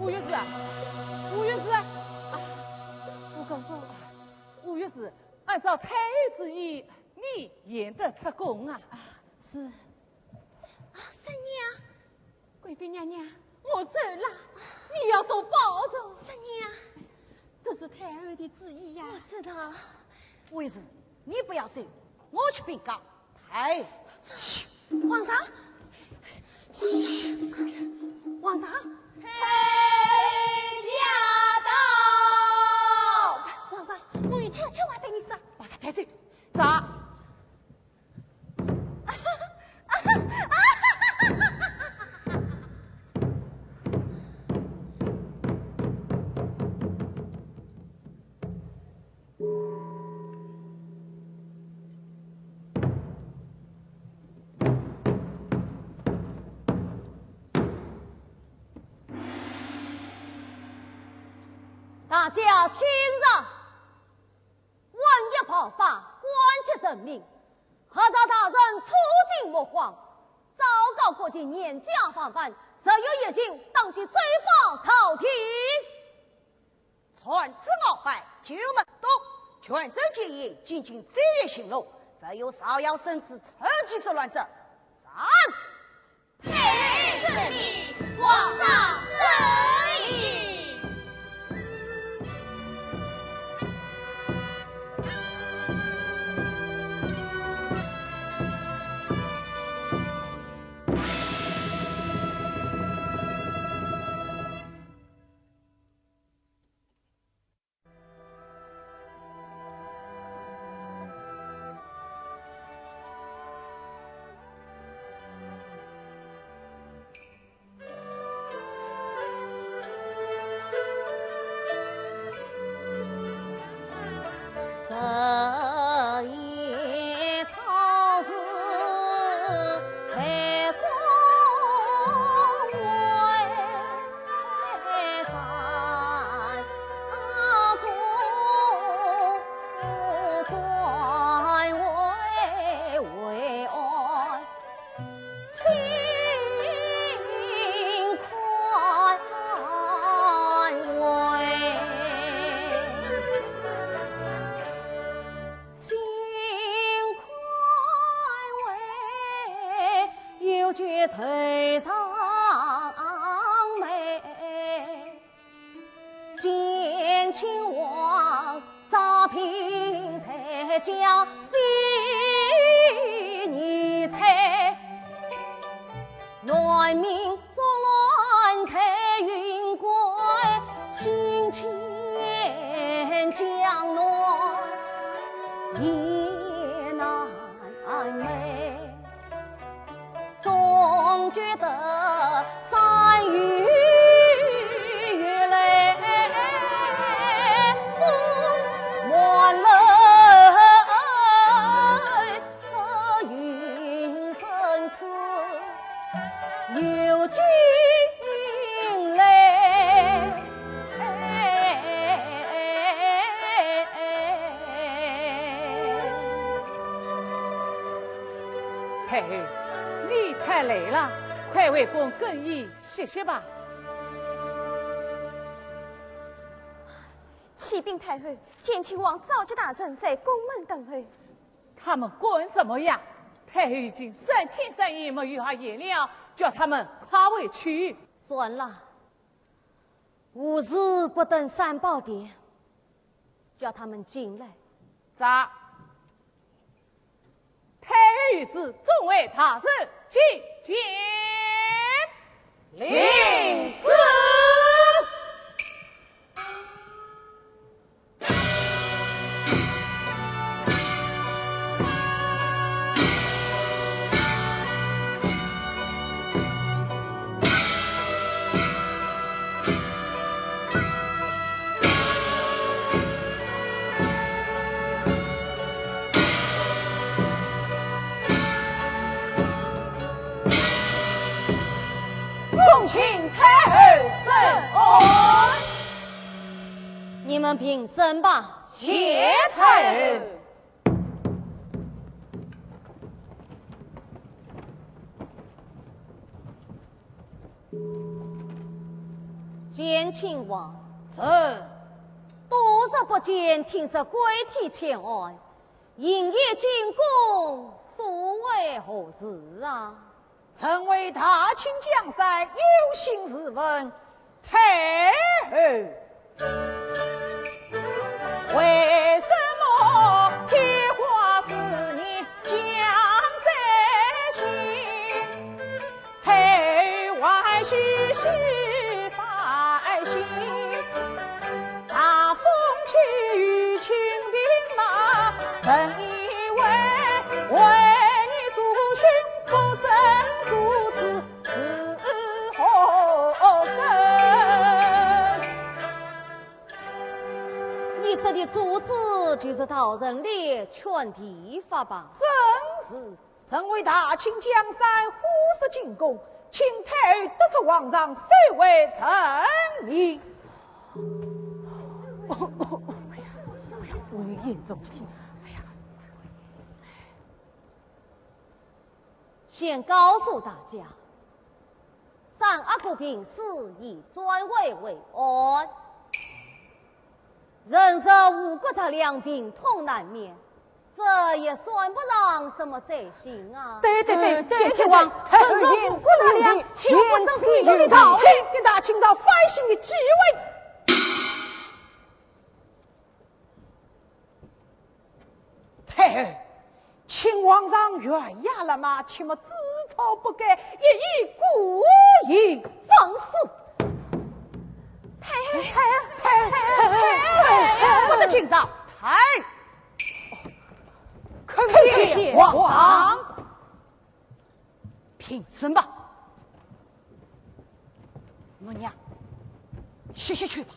吴御史啊，吴御史啊！啊，吴公公。吴御史，按照太后旨意，你现在出宫啊。啊，是。啊，三娘。贵妃娘娘，我走了，你要多保重。三娘。这是太后的旨意呀。我知道。吴御史，你不要走，我去禀告。 哎，皇上，皇上，太后驾到！皇上，我有悄悄话对你说。把她带走。走。大家听着，万一爆发，官及人命，还望大人触景目光，昭告各地严加防范，若有异情，当即奏报朝廷。传旨鳌拜，九门督，全镇戒严，进京追捕巡逻，若有造谣生事、趁机作乱者，斩！ 太后圣明，皇上圣明。太后，你太累了，快回宫更衣歇歇吧。启禀太后，建亲王召集大臣在宫门等候。他们敢怎么样？太后已经三天三夜没有下咽了，叫他们快回去。算了，无事不登三宝殿，叫他们进来。在。太后懿旨，众位大臣觐见。领旨。恭请太后圣安。你们平身吧。谢太后。建亲王。臣。多日不见，听说贵体欠安， 连夜进宫，所为何事啊？臣为大清江山，有心试问太后，为什么天花四面降灾星？ 太后还须是烦心，大风起雨倾兵马，臣以为为你主君不争主子，是何根？你说的主子就是大人的权提法吧？正是。 臣为大清江山，虎视进宫，请太后督促皇上收回成命。哦，哦，哦，哎呀，不要危言耸听。哎呀，这……先告诉大家，三阿哥病死以专为慰安，人死五谷杂粮，病痛难眠，这也算不上什么罪行啊。对对对，对对对，健亲王，对对对，人死五谷杂粮，岂不是非常的道理？一大清早翻新的机会。 太后，请皇上懸崖勒马，切莫知错不改，一意孤行。放肆！太后，太后，太后，太后，不得惊扰，太后。叩见皇上。平身吧。母娘，歇歇去吧。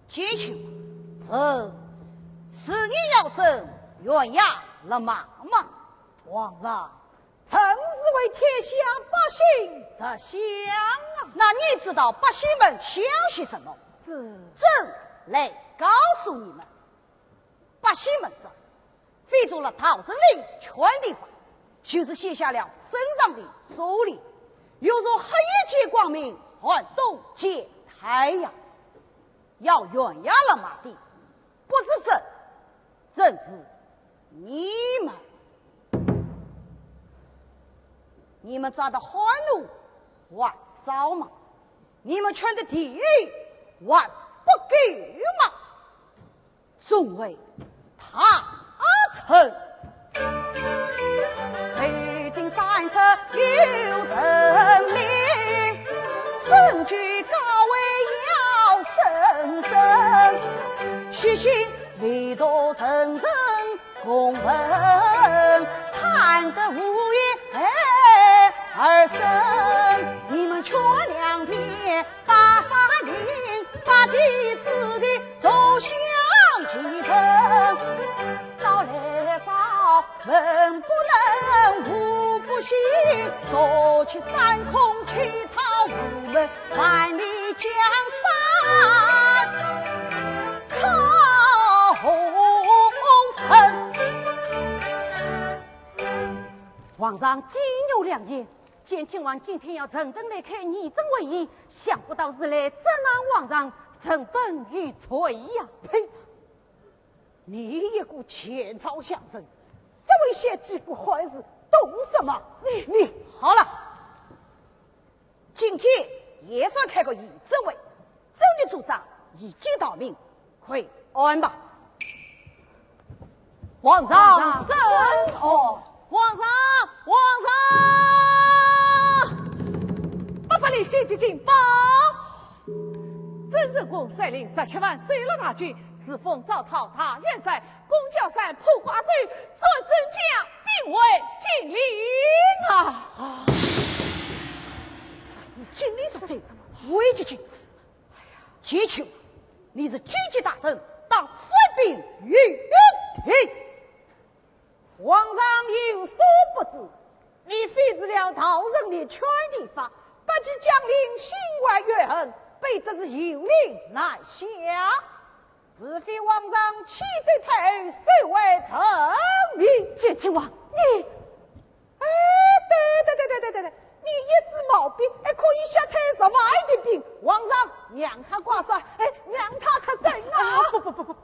健亲王，这是你要朕悬崖勒马吗？皇上，臣是为天下百姓着想啊。那你知道百姓们想些什么？这……朕来告诉你们，百姓们说， 非做了逃生令圈地法，就是卸下了身上的锁链，又说黑夜见光明，寒冬见太阳。要悬崖勒马的，不是朕，正是你们。你们抓的汉奴还少吗？你们圈的地还不够吗？ 众位大臣，头顶三尺有神明，身居高位要审慎，虚心唯独人人公问，贪得无厌而生。你们却两边 八三零八旗子弟坐享其成。到来朝文不能武不行，坐吃山空乞讨无门，万里江山靠后人。皇上金玉良言， 健亲王今天要认真来开，以正为义，想不到是来责难皇上，臣等有罪呀！呸！你一个前朝相人，这位小几个坏事懂什么？你，你……好了，今天也算开个以正为，朕的主张已经到明， 快安吧。皇上圣安。皇上，皇上！八百里紧急进报，曾荣公率领十七万水陆大军，自封赵讨大元帅，攻焦山，破瓜州，作镇江，兵围金陵啊！这一金陵十岁，危急情势。 健亲王，你是军机大臣，当率兵御敌。皇上有所不知，你废除了逃生令圈地法，八旗将领心怀怨恨，被责是有令南下。除非皇上启奏太后，收回成命。健亲王，你…… 哎，对对对对对对对，你一支毛笔，哎，可以消退十万的兵。皇上，让他挂帅，哎，让他出征啊！啊，不不不不，我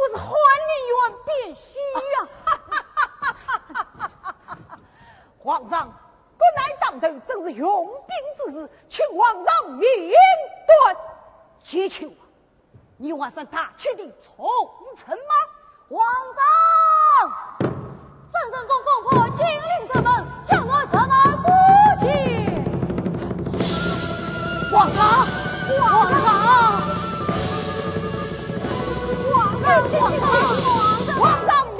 是翰林院卞须呀。皇上，国难当头，正是用兵之时，请皇上明断。健亲王， 你还算大清的重臣吗？皇上，曾荣公攻破金陵城门，将我城门不见。皇上，皇上，皇上，皇上，皇上明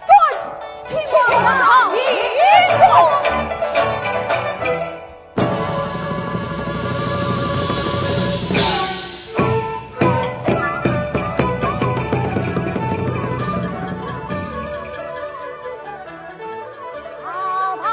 断，皇上明断。 好，太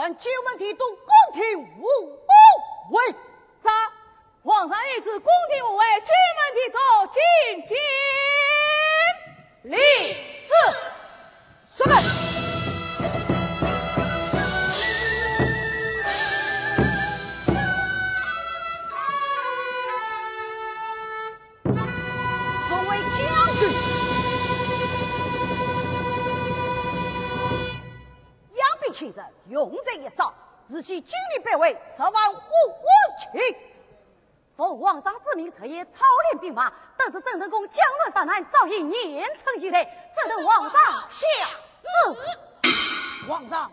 按九门提督宫廷护卫。在。皇上谕旨，宫廷护卫九门提督进见领旨。是。众位将军，养兵千日，用在一朝，如今金陵百万，十万火急。奉皇上之命，日夜操练兵马，得知郑成功江南发难，早已严阵以待，正等皇上下旨。皇上，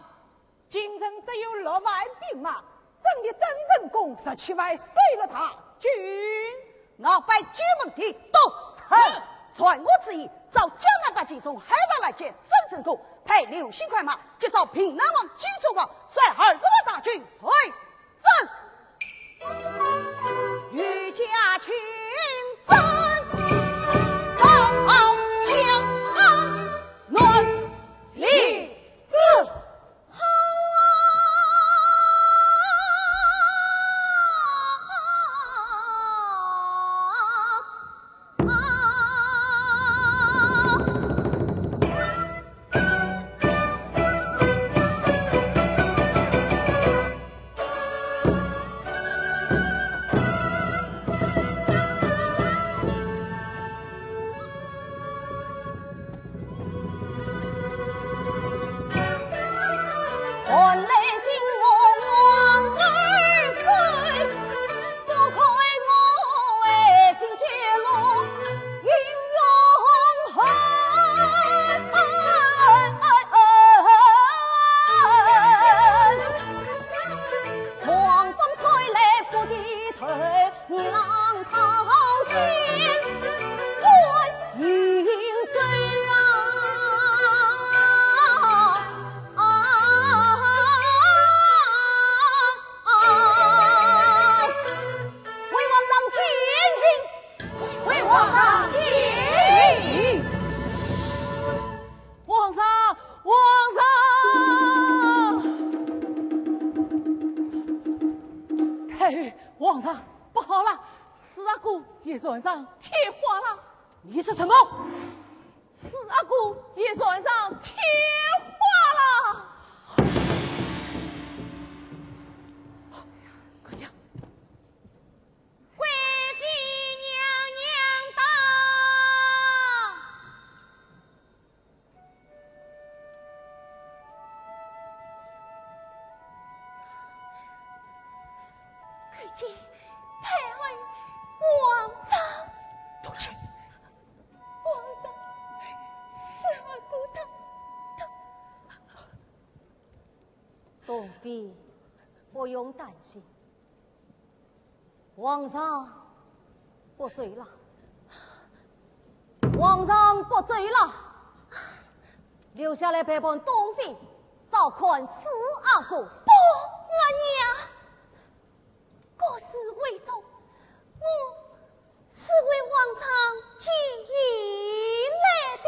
京城只有六万兵马，怎敌郑成功十七万水陆大军？我拜九门提督。臣，传我旨意，召江南百骑从海上拦截郑成功，派流星快马急召平南王金忠王，率二十万大军追 征。御驾亲征，到江南。领旨。好啊！皇上，皇上！太后，皇上，不好了，四阿哥也染上天花了。你说什么？四阿哥也染上天花了。快点！ 跪地娘娘到。叩见太后、皇上。东妃。皇上，四阿哥他，他……东妃，不用担心。 皇上不走了，皇上不走了，留下来陪伴东妃，照看四阿哥。不，额娘，国事为重，我是为皇上建言来的。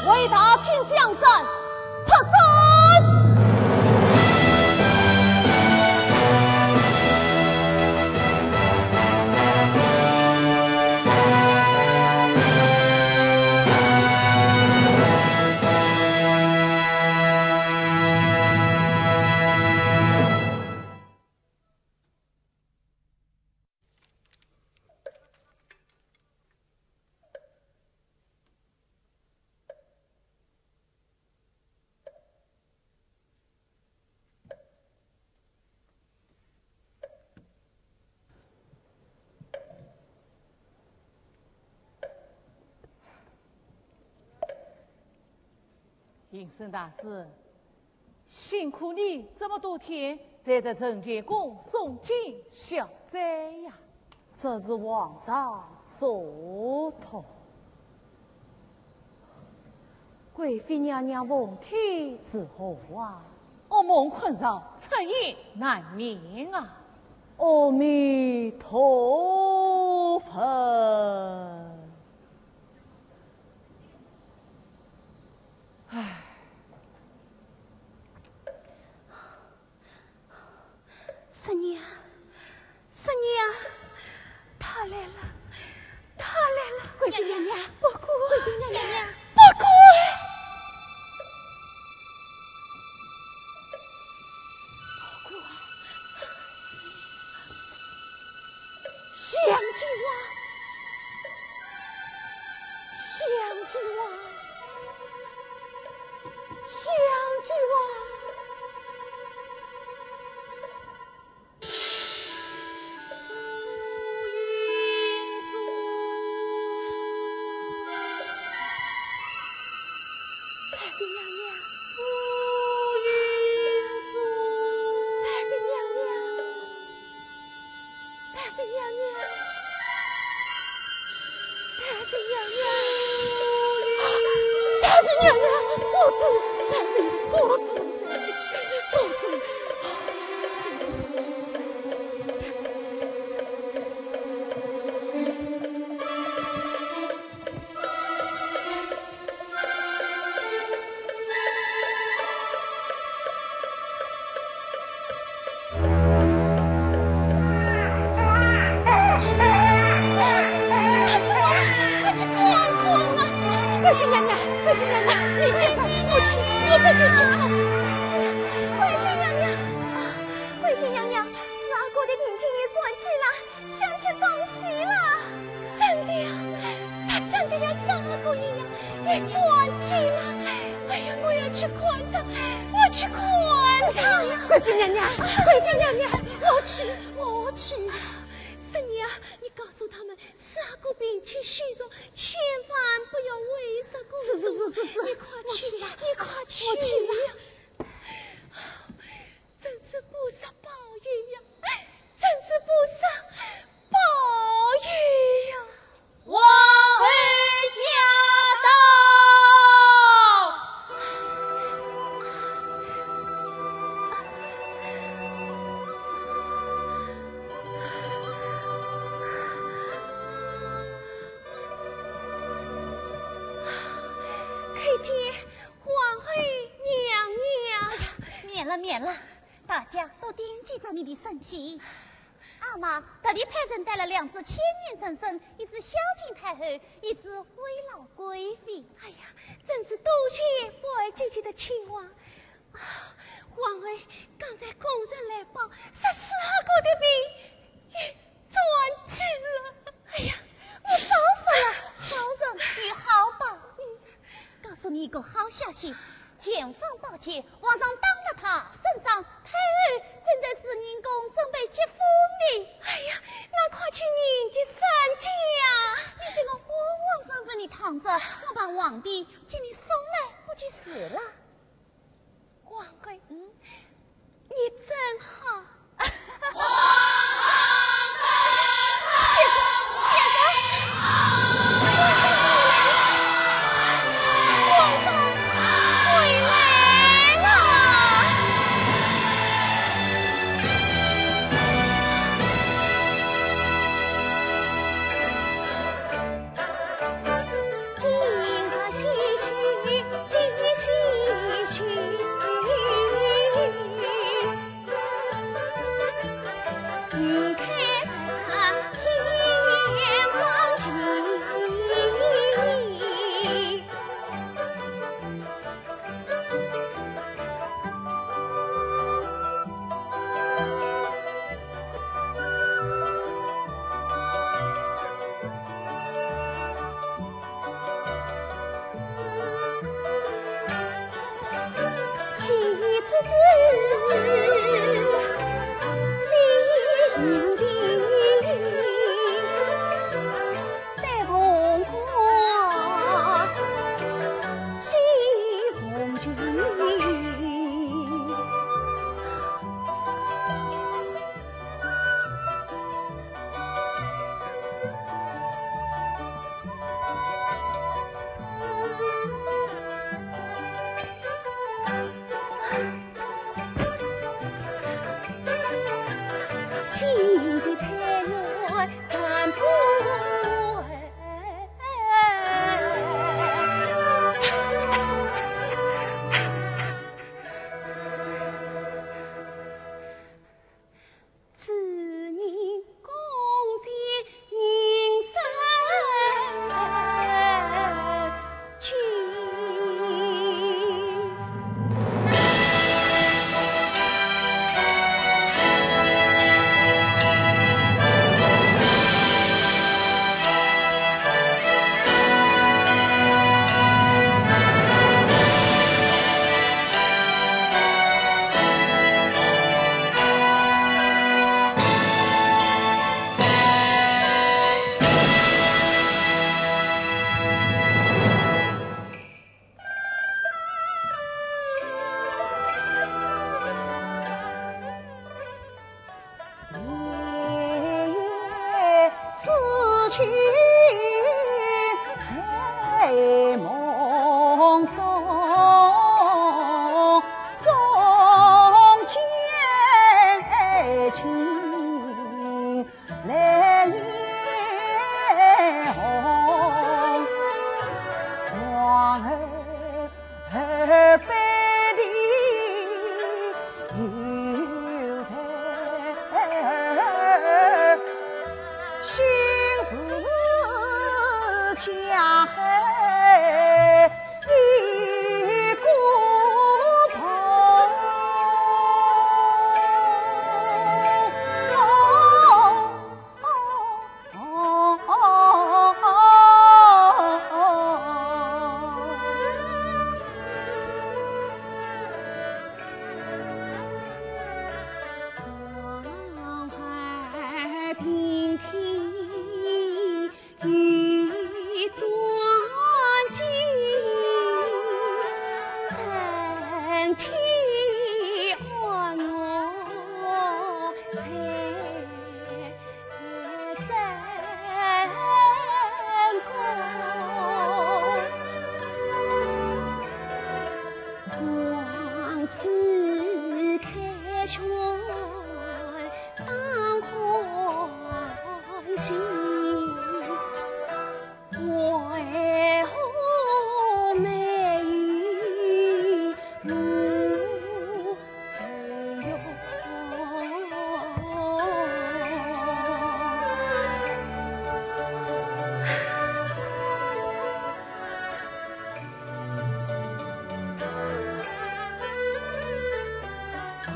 为大清江山出征！应生大师，辛苦你这么多天，才在承乾宫诵经消灾呀。这是皇上所托。贵妃娘娘凤体如何啊？噩梦困扰，彻夜难眠啊。阿弥陀佛。 唉。师娘，师娘，她来了，她来了。贵妃娘娘，不敢，贵妃娘娘，不敢。 相救啊！相救啊！相救啊！ 太妃娘娘，太妃娘娘，太妃娘娘，太妃娘娘，太妃娘娘，坐子，太妃，坐子，坐子，坐子。明镜也转机了，想吃东西了。真的呀，他真的要杀个人呀，也转机了。哎呀，我要去看他，我去看他。贵妃娘娘，贵妃娘娘，我去，我去。十娘，你告诉他们，十阿哥病情虚弱，千万不要为十阿哥。是是是是是，你快去，我去了，你快去。我去了。 真是菩萨保佑呀，真是菩萨保佑呀！王后驾到！叩见 皇后娘娘。哎呀，免了，免了，大家都惦记着你的身体。阿玛特地派人带了两只千年圣僧，一只孝敬太后，一只慰劳贵妃。哎呀，真是多谢皇后姐姐的亲望。啊，皇后，刚才宫人来报，说十阿哥的病 转机了。哎呀，我早说了，好人有好报。告诉你一个好消息，前方宝剑皇上打了他胜仗，太后正在紫宁宫准备接风呢。哎呀，那快去迎接圣驾。你这个窝窝粉粉的躺着，我把皇帝给你送来不就是了？皇后，嗯， 你真好。皇上，皇上，皇上回来了。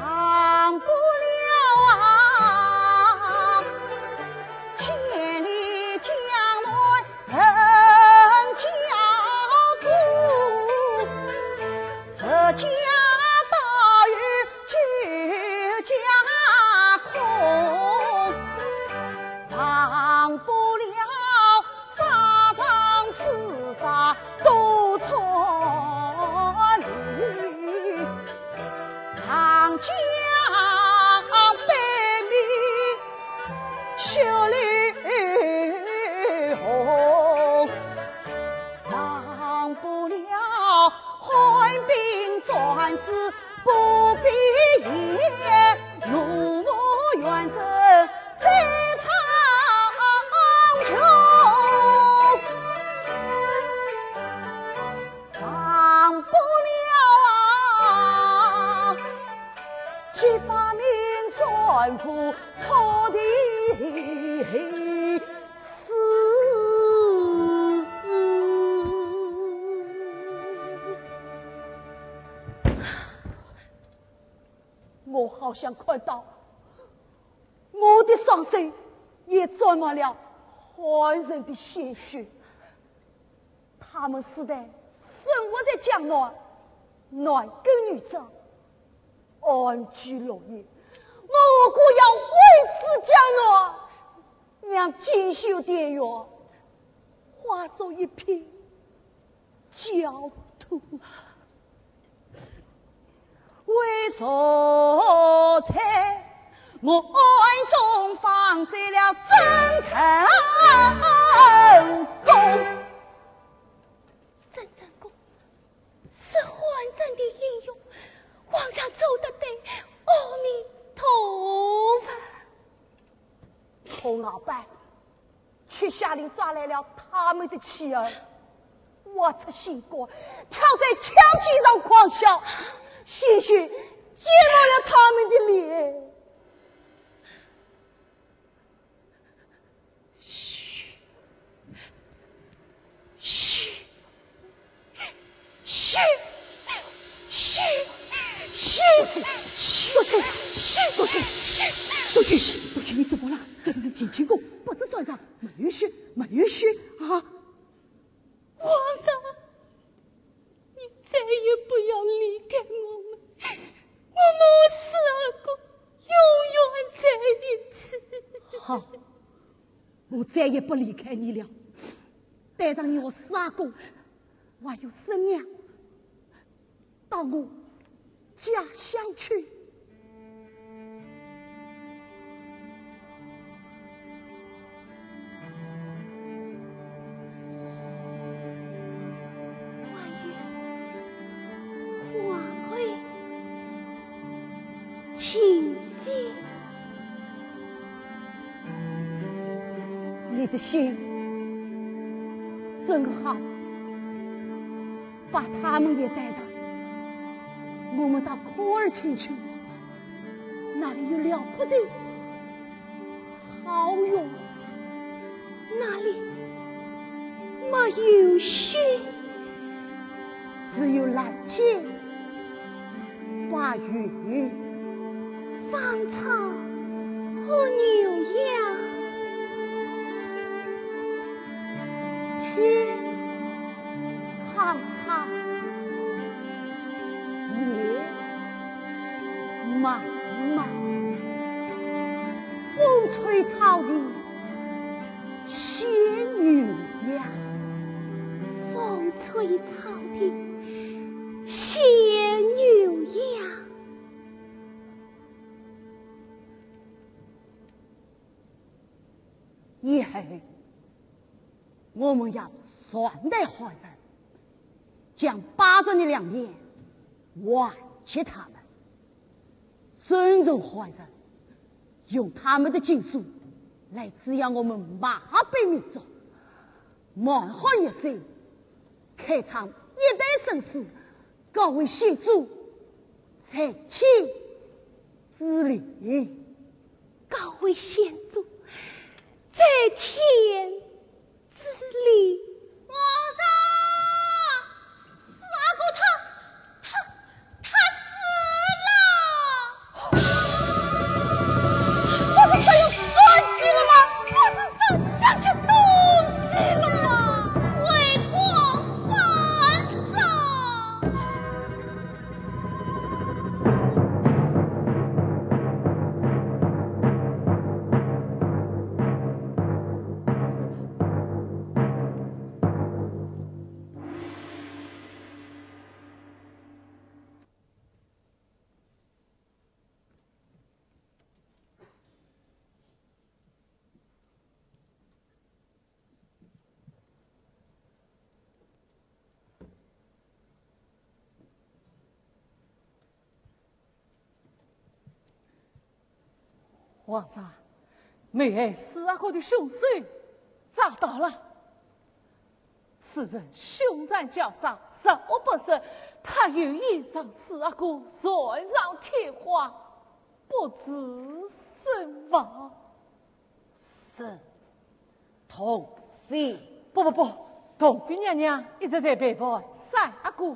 忘不了啊，千里江南人家土，十家倒有九家空。忘不了沙场厮杀多出里，长江北面血流红。忘不了汉兵战死 不必言，怒目圆睁对长穷。忘不了啊，几百名战俘错地死。 我好像看到我的双手也沾满了汉人的鲜血。他们世代生活在江南，男耕女织，安居乐业。我何苦要毁尸江南，让锦绣田园化作一片 焦土。为何在我暗中放走了曾成功？曾成功是汉人的英雄，皇上做得对阿弥陀佛。孔敖班 却下令抓来了他们的妻儿，挖出心肝，跳在枪尖上狂笑，鲜血溅满了他们的脸。嘘，嘘， 嘘，嘘，嘘，嘘，多情，嘘，多情，嘘，多情，多情，你怎么了？这里是景清宫，不是战场，没有血，没有血啊！皇上，你再也不要离开我们，我们和四阿哥永远在一起。好，我再也不离开你了。带上你和四阿哥，还有生娘， 到我家乡去。还有花魁、秦妃，你的心真好。 把他们也带上，我们到科尔沁去，那里有辽阔的草原，那里没有雪，只有蓝天 白云、芳草和牛羊。天苍苍，野茫茫，风吹草低 牵牛羊。风吹草低，牵牛羊。以后，我们要善待汉人，将巴蜀的粮田还给他们，尊重汉人，用他们的经书来滋养我们马背民族。满汉一生，开创一代盛世，各位先祖在天之灵。 各位先祖在天之灵。皇上，四阿哥他，他，他死了！不是说有转机了吗？不是说想吃东西了吗？为国犯上！ 皇上，谋害四阿哥的凶手抓到了。此人凶残狡诈，十恶不赦，他有意让四阿哥锦上添花，不治身亡。 是童妃。不不不，童妃娘娘一直在陪伴三阿哥。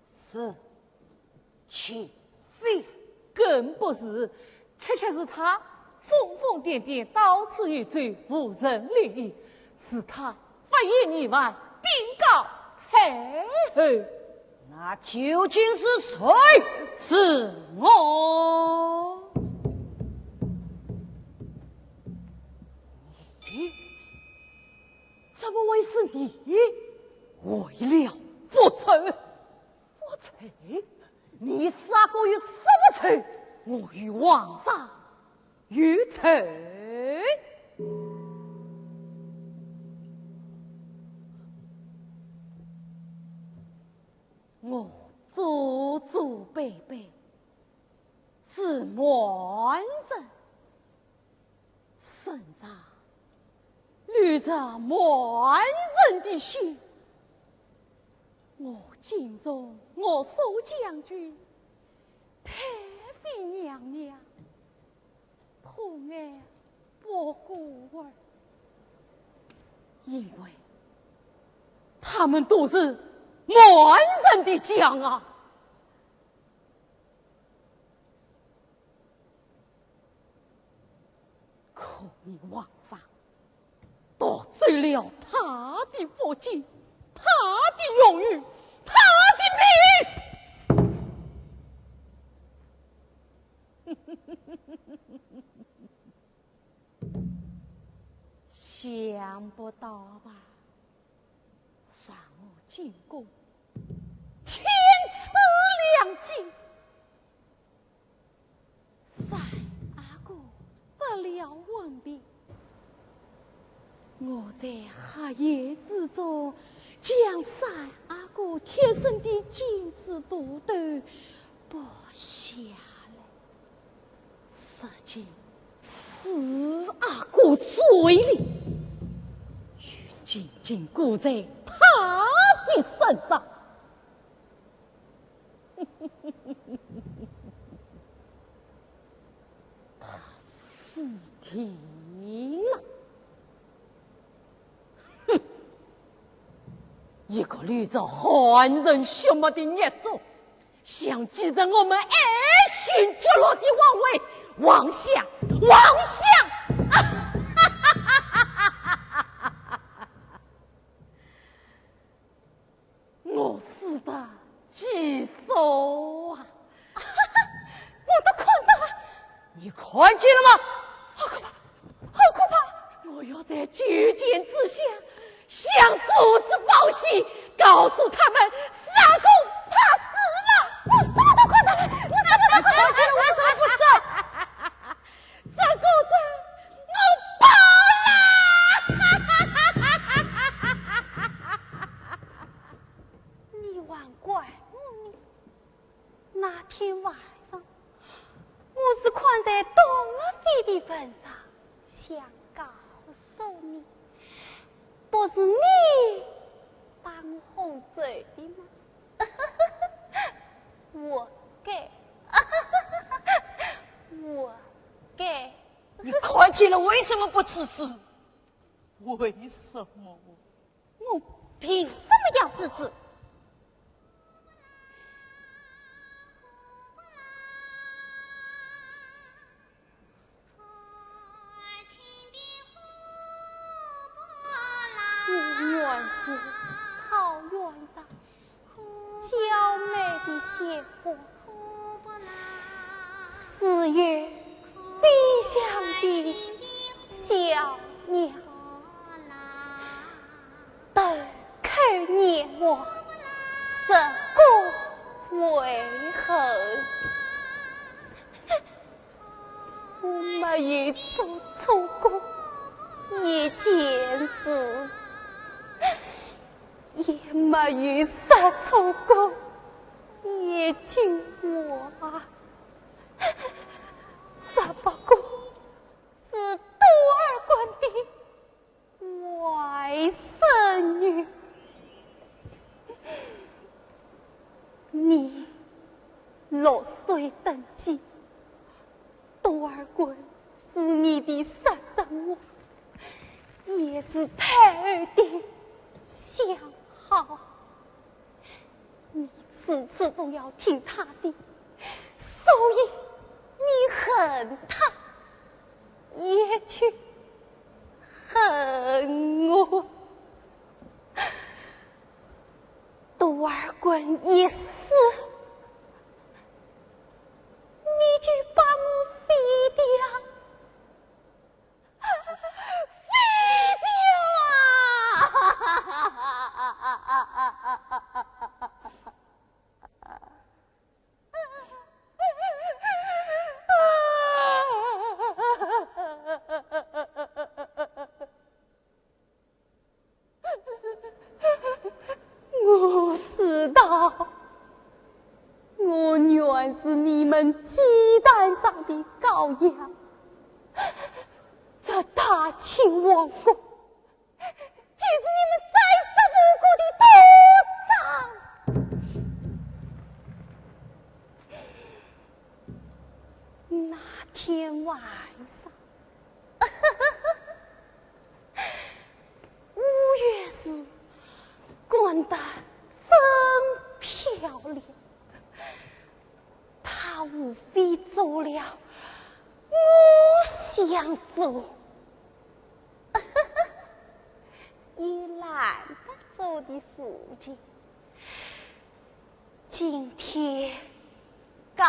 是，岂非？更不是，恰恰是他疯疯癫癫，到处游走，无人留意，是他发现疑犯，禀告太后。 那究竟是谁？是我。你？怎么会是你？为了复仇。复仇？你四阿哥有什么仇？我与皇上有仇。 我祖祖辈辈是满人，身上流着满人的血。我敬重岳父将军、太妃娘娘，痛爱不过尔。 因为他们都是满人的将啊。可你皇上夺走了他的福晋，他的荣誉，他的命。 想不到吧？让我进宫，天赐良机，三阿哥得了吻别。我在黑夜之中将三阿哥贴身的金丝肚兜剥下来。 塞进四阿哥嘴里，又紧紧箍在他的身上。他死定了！哼，一个流着汉人血脉的孽种， 想继承我们爱新觉罗的王位，妄想，妄想！啊！我死得其所啊！我都看到了。你看见了吗？好可怕！ 好可怕！我要在九泉之下向主子报喜，告诉他们三公他死了。我什么都看到了，我什么都看到了，我怎么不说？这个人，我报想告诉你，不是你把我哄走的吗？活该，活该！你看见了为什么不制止？为什么？我凭什么要制止？ 我原是草原上娇美的鲜花，是有飞翔的小鸟。 豆蔻年华，时过回首。我没有做错过一件事，也没有说错过一句话，只不过是多尔官的 外甥女，你六岁登基，多尔官是你的三长王，也是太后的相好。 你次次都要听他的，所以你恨他，也就恨我。多尔官一死，你就把我废掉。 废掉啊！我知道，我原是你们祭坛上的羔羊，这大清王宫就是你们宰杀无辜的土葬。那天晚上， 吴御史干得真漂亮，他无非做了我想做，也懒得做的事情。 今天告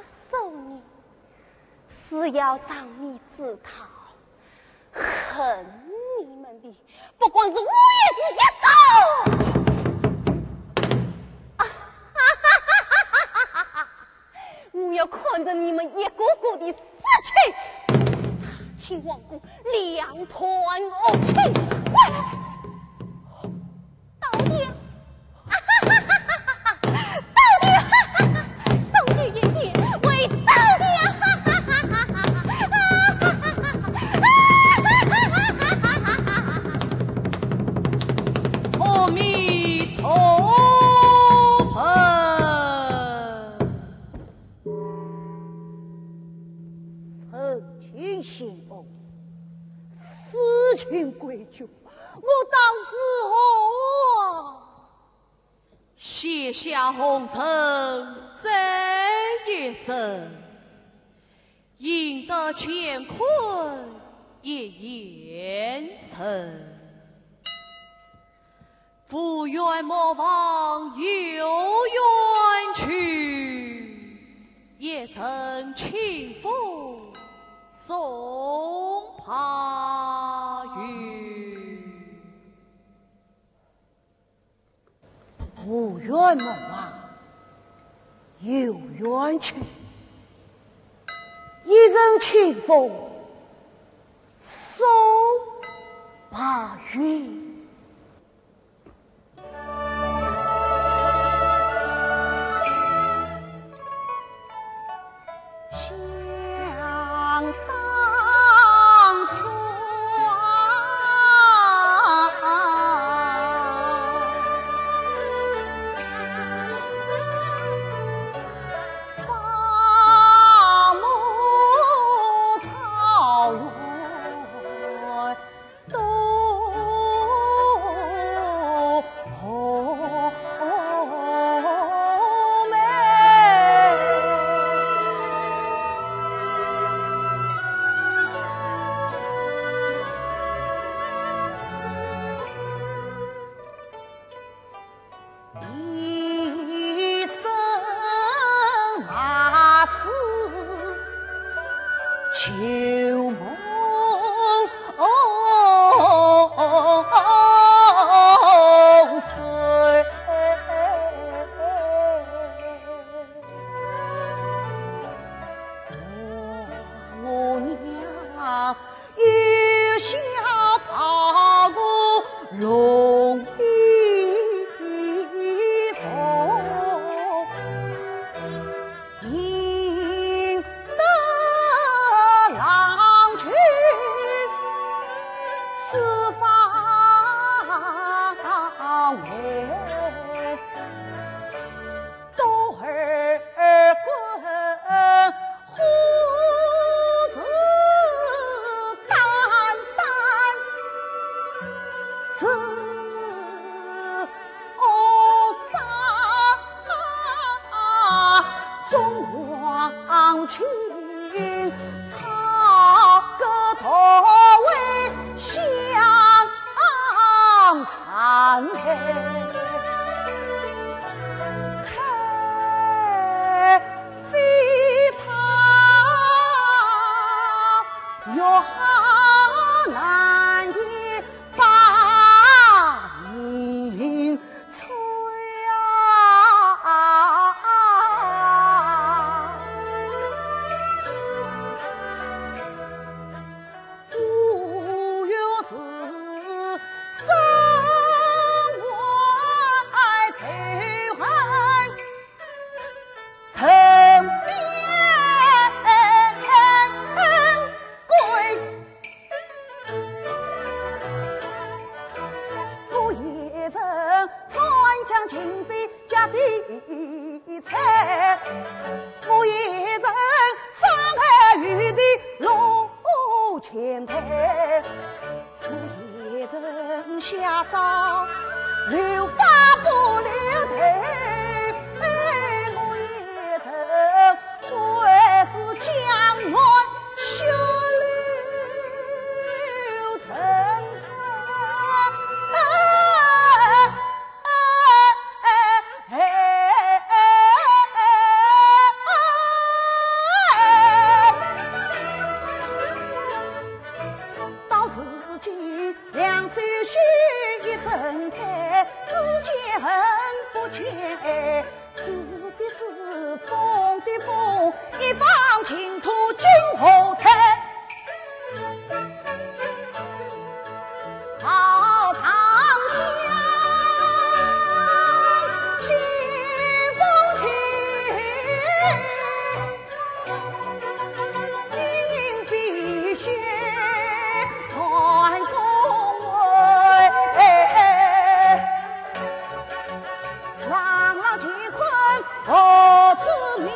诉你，是要让你知道，恨你们的不光是吴御史一个。啊，哈哈哈哈哈哈！我要看着你们一个个的死去，大清王宫两团乌青！快！ 倒掉！倒掉！总有一天会倒掉！阿弥陀佛。 成亲行房，私定规矩，我当如何啊？写下红尘这一生，赢得乾坤一言成。 无缘莫忘有缘去，一人清风送白云。无缘莫忘有缘去，一人清风送白云。小跑龙一送，引得郎君四方围。多尔观，虎视眈眈，是杀中王亲，操戈夺位相残害。 非他，岳南也把银吹啊。 不由是身怀仇恨，沉面归。我也曾参将秦兵 家的财，我也曾伤害于地落前台，我也曾下诏留发不留头，我也曾为是江南血流成河。 到如今两手虚，一身債，只见恨不见。 是的是，风的风，一方净土今何在？好长江，西风起，冰雪穿宫外。 浪浪乾坤何自量，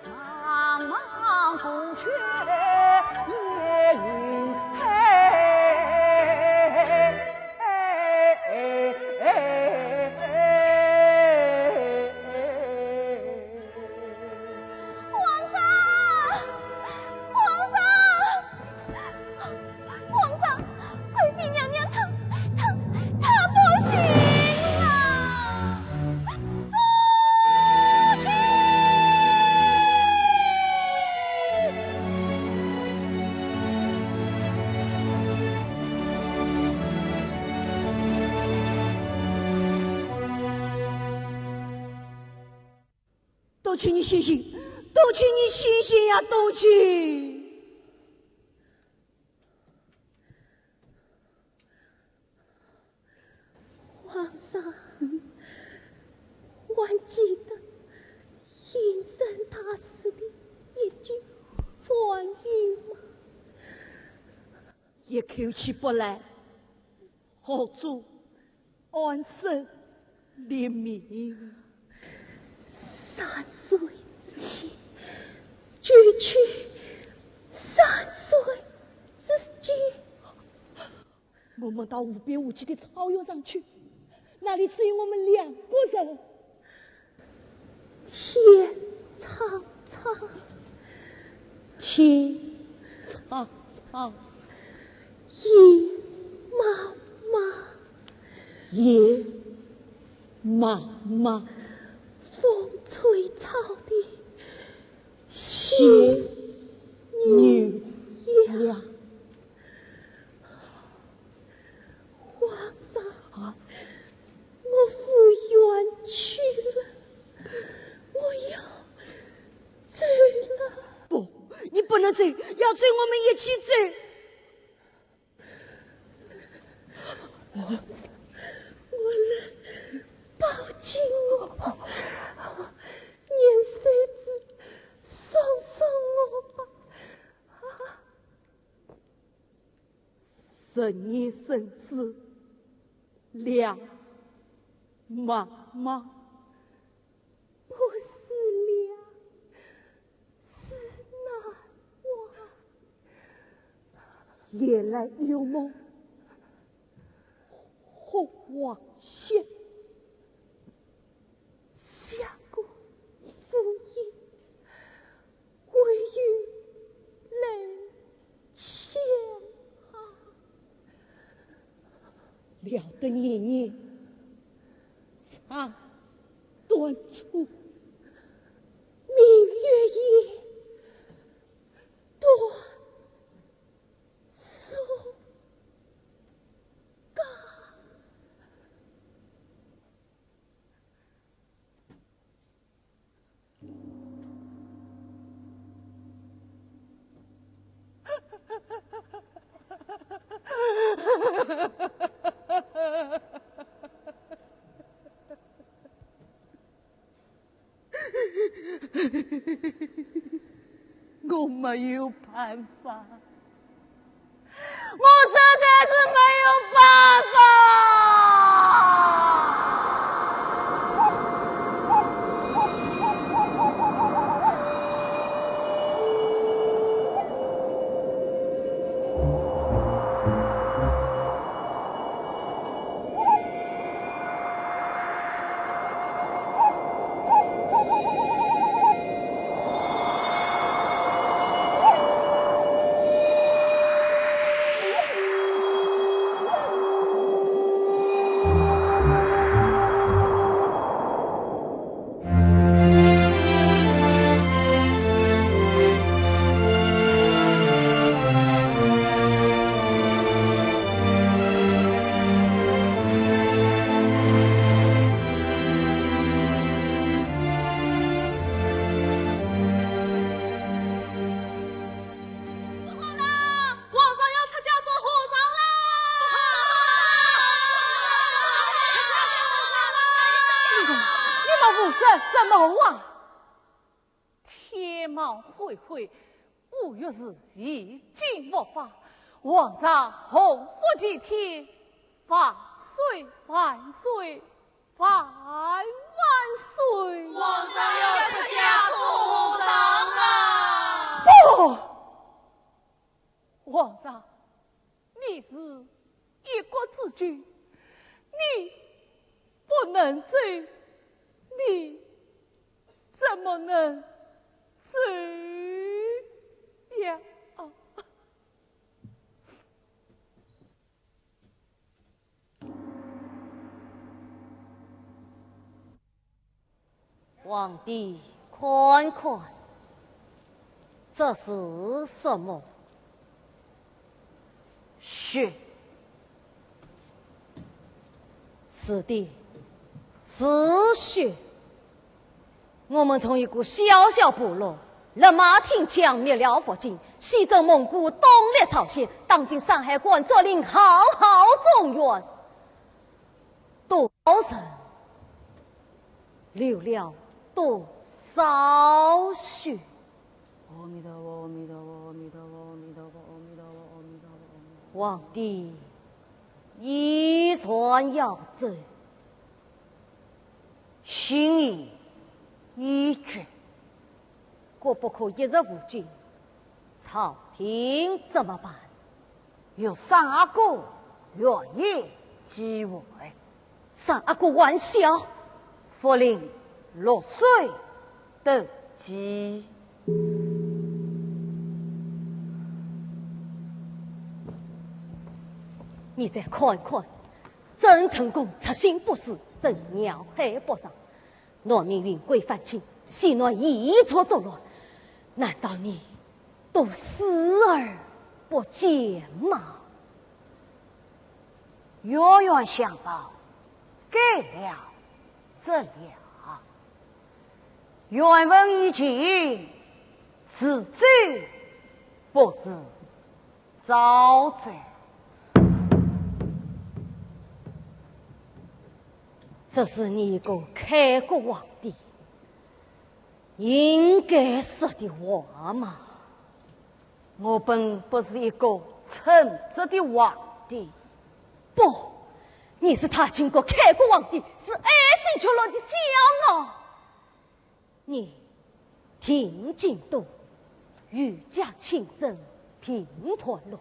茫茫宫阙夜云黑。皇上，皇上！ 皇上，贵妃娘娘她，她，她不行了，不行！冬青，你醒醒，冬青，你醒醒呀，冬青！ 皇上，还记得隐身大师的一句善语吗？一口气不来，何足安身立命？三岁之间，区区三岁之间。 我们到无边无际的草原上去，那里只有我们两个人。天苍苍，天苍苍，野茫茫，野茫茫，风吹草低，见牛羊。 皇上，啊，我无缘去了，我要走了。不，你不能走。要走，我们一起走。我是，我来抱紧我，念谁子送送我吧。啊。十年生死两茫茫。 不是了，是难忘。夜来有梦，何往歇？相顾无言，唯有泪千行。料得年年 唱断腸，明月夜，断送歌。 我没有办法，我实在是没有办法。 不好了，皇上要出家做和尚了！你们，你们胡说什么话？天网恢恢，五岳寺已经无法，皇上洪福齐天，万岁万岁万万岁！皇上要出家做和尚了！不！皇上，你是一国之君，你不能走，你怎么能走呀？啊！ 皇帝，看看，这是什么？血。是的，是血。我们从一个小小部落，勒马挺枪灭了佛经，西征蒙古，东掠朝鲜，当今山海关竹林浩浩中原，多少人 流了多少血？阿弥陀佛，阿弥陀佛，阿弥陀佛，阿弥陀佛，阿弥陀佛，阿弥陀佛。皇帝，你若要走，心意已决，国不可一日无君，朝廷怎么办？ 有三阿哥愿意继位。三阿哥还小，福临六岁登基。你再看看，曾成功出行不死，正鸟海北上。 南明云贵反清，西南夷族作乱，难道你都视而不见吗？冤冤相报，改了则了。愿闻一见，自奏不是招惹。这是你一个开国皇帝应该说的话吗？我本不是一个称职的皇帝。不，你是大清国开国皇帝，是爱新觉罗的骄傲。 你定京都，御驾亲征平叛乱，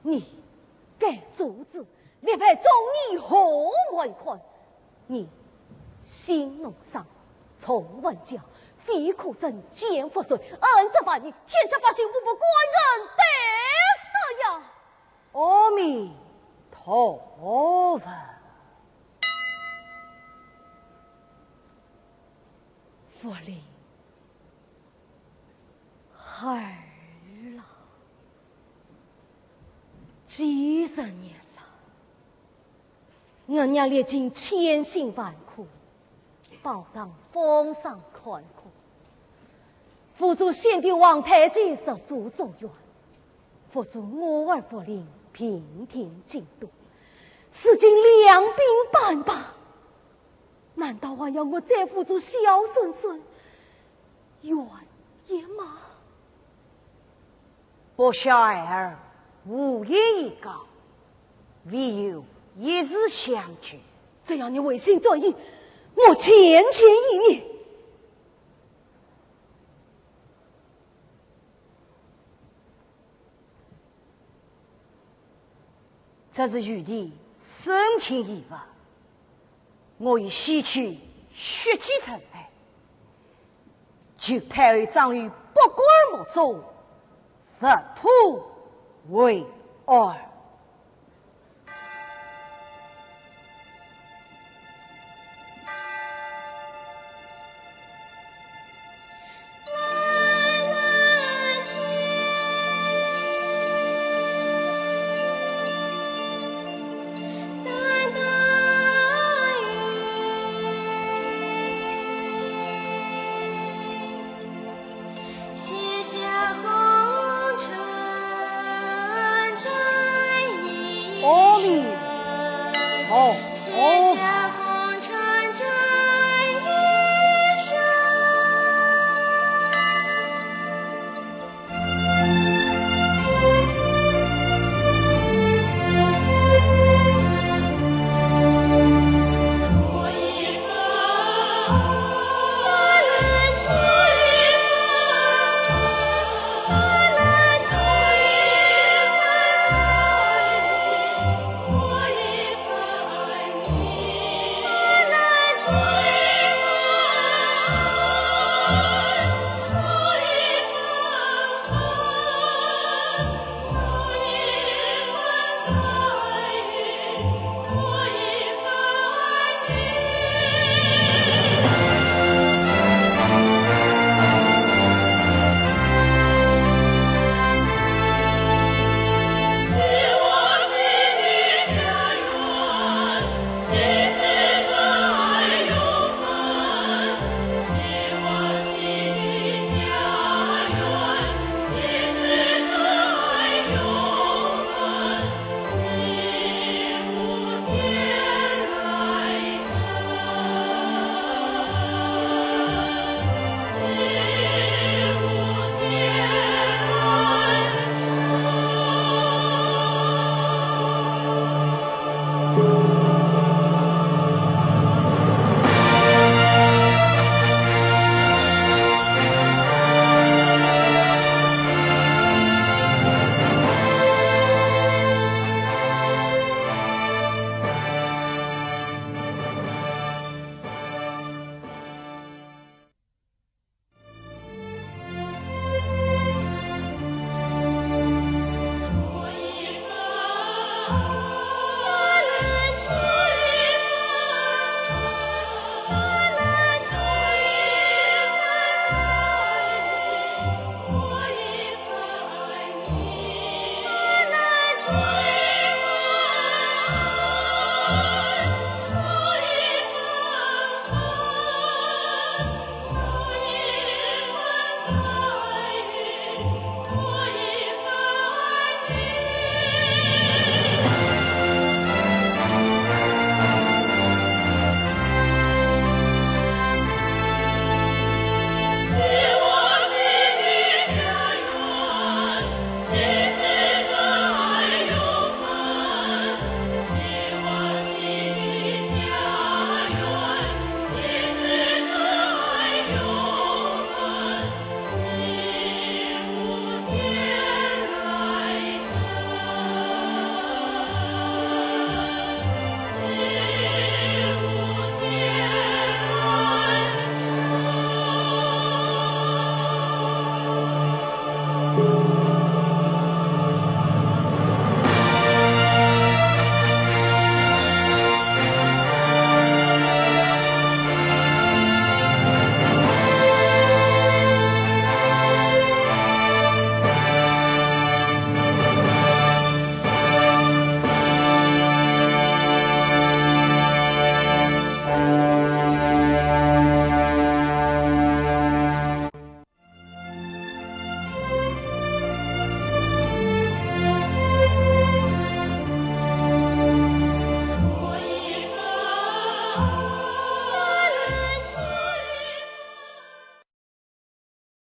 你该阻止，力排众议，后患无穷。你兴农伤，重文教，废课征，减赋税，恩泽万余，天下百姓无不感恩戴德呀！阿弥陀佛。 福临孩儿啊，几十年了，我娘历尽千辛万苦，保上封赏看顾，辅助先帝皇太极，入主中原，辅助我儿福临平定京都，如今两鬓斑白， 难道还要我再辅助小孙孙圆寂吗？不孝孩儿无言以告，唯有一事相求。只要你回心转意，我全权依你。 这是玉帝深情意物，我已洗去血迹尘埃，求太后张于不冠而目中，入土为安。 阿弥陀佛。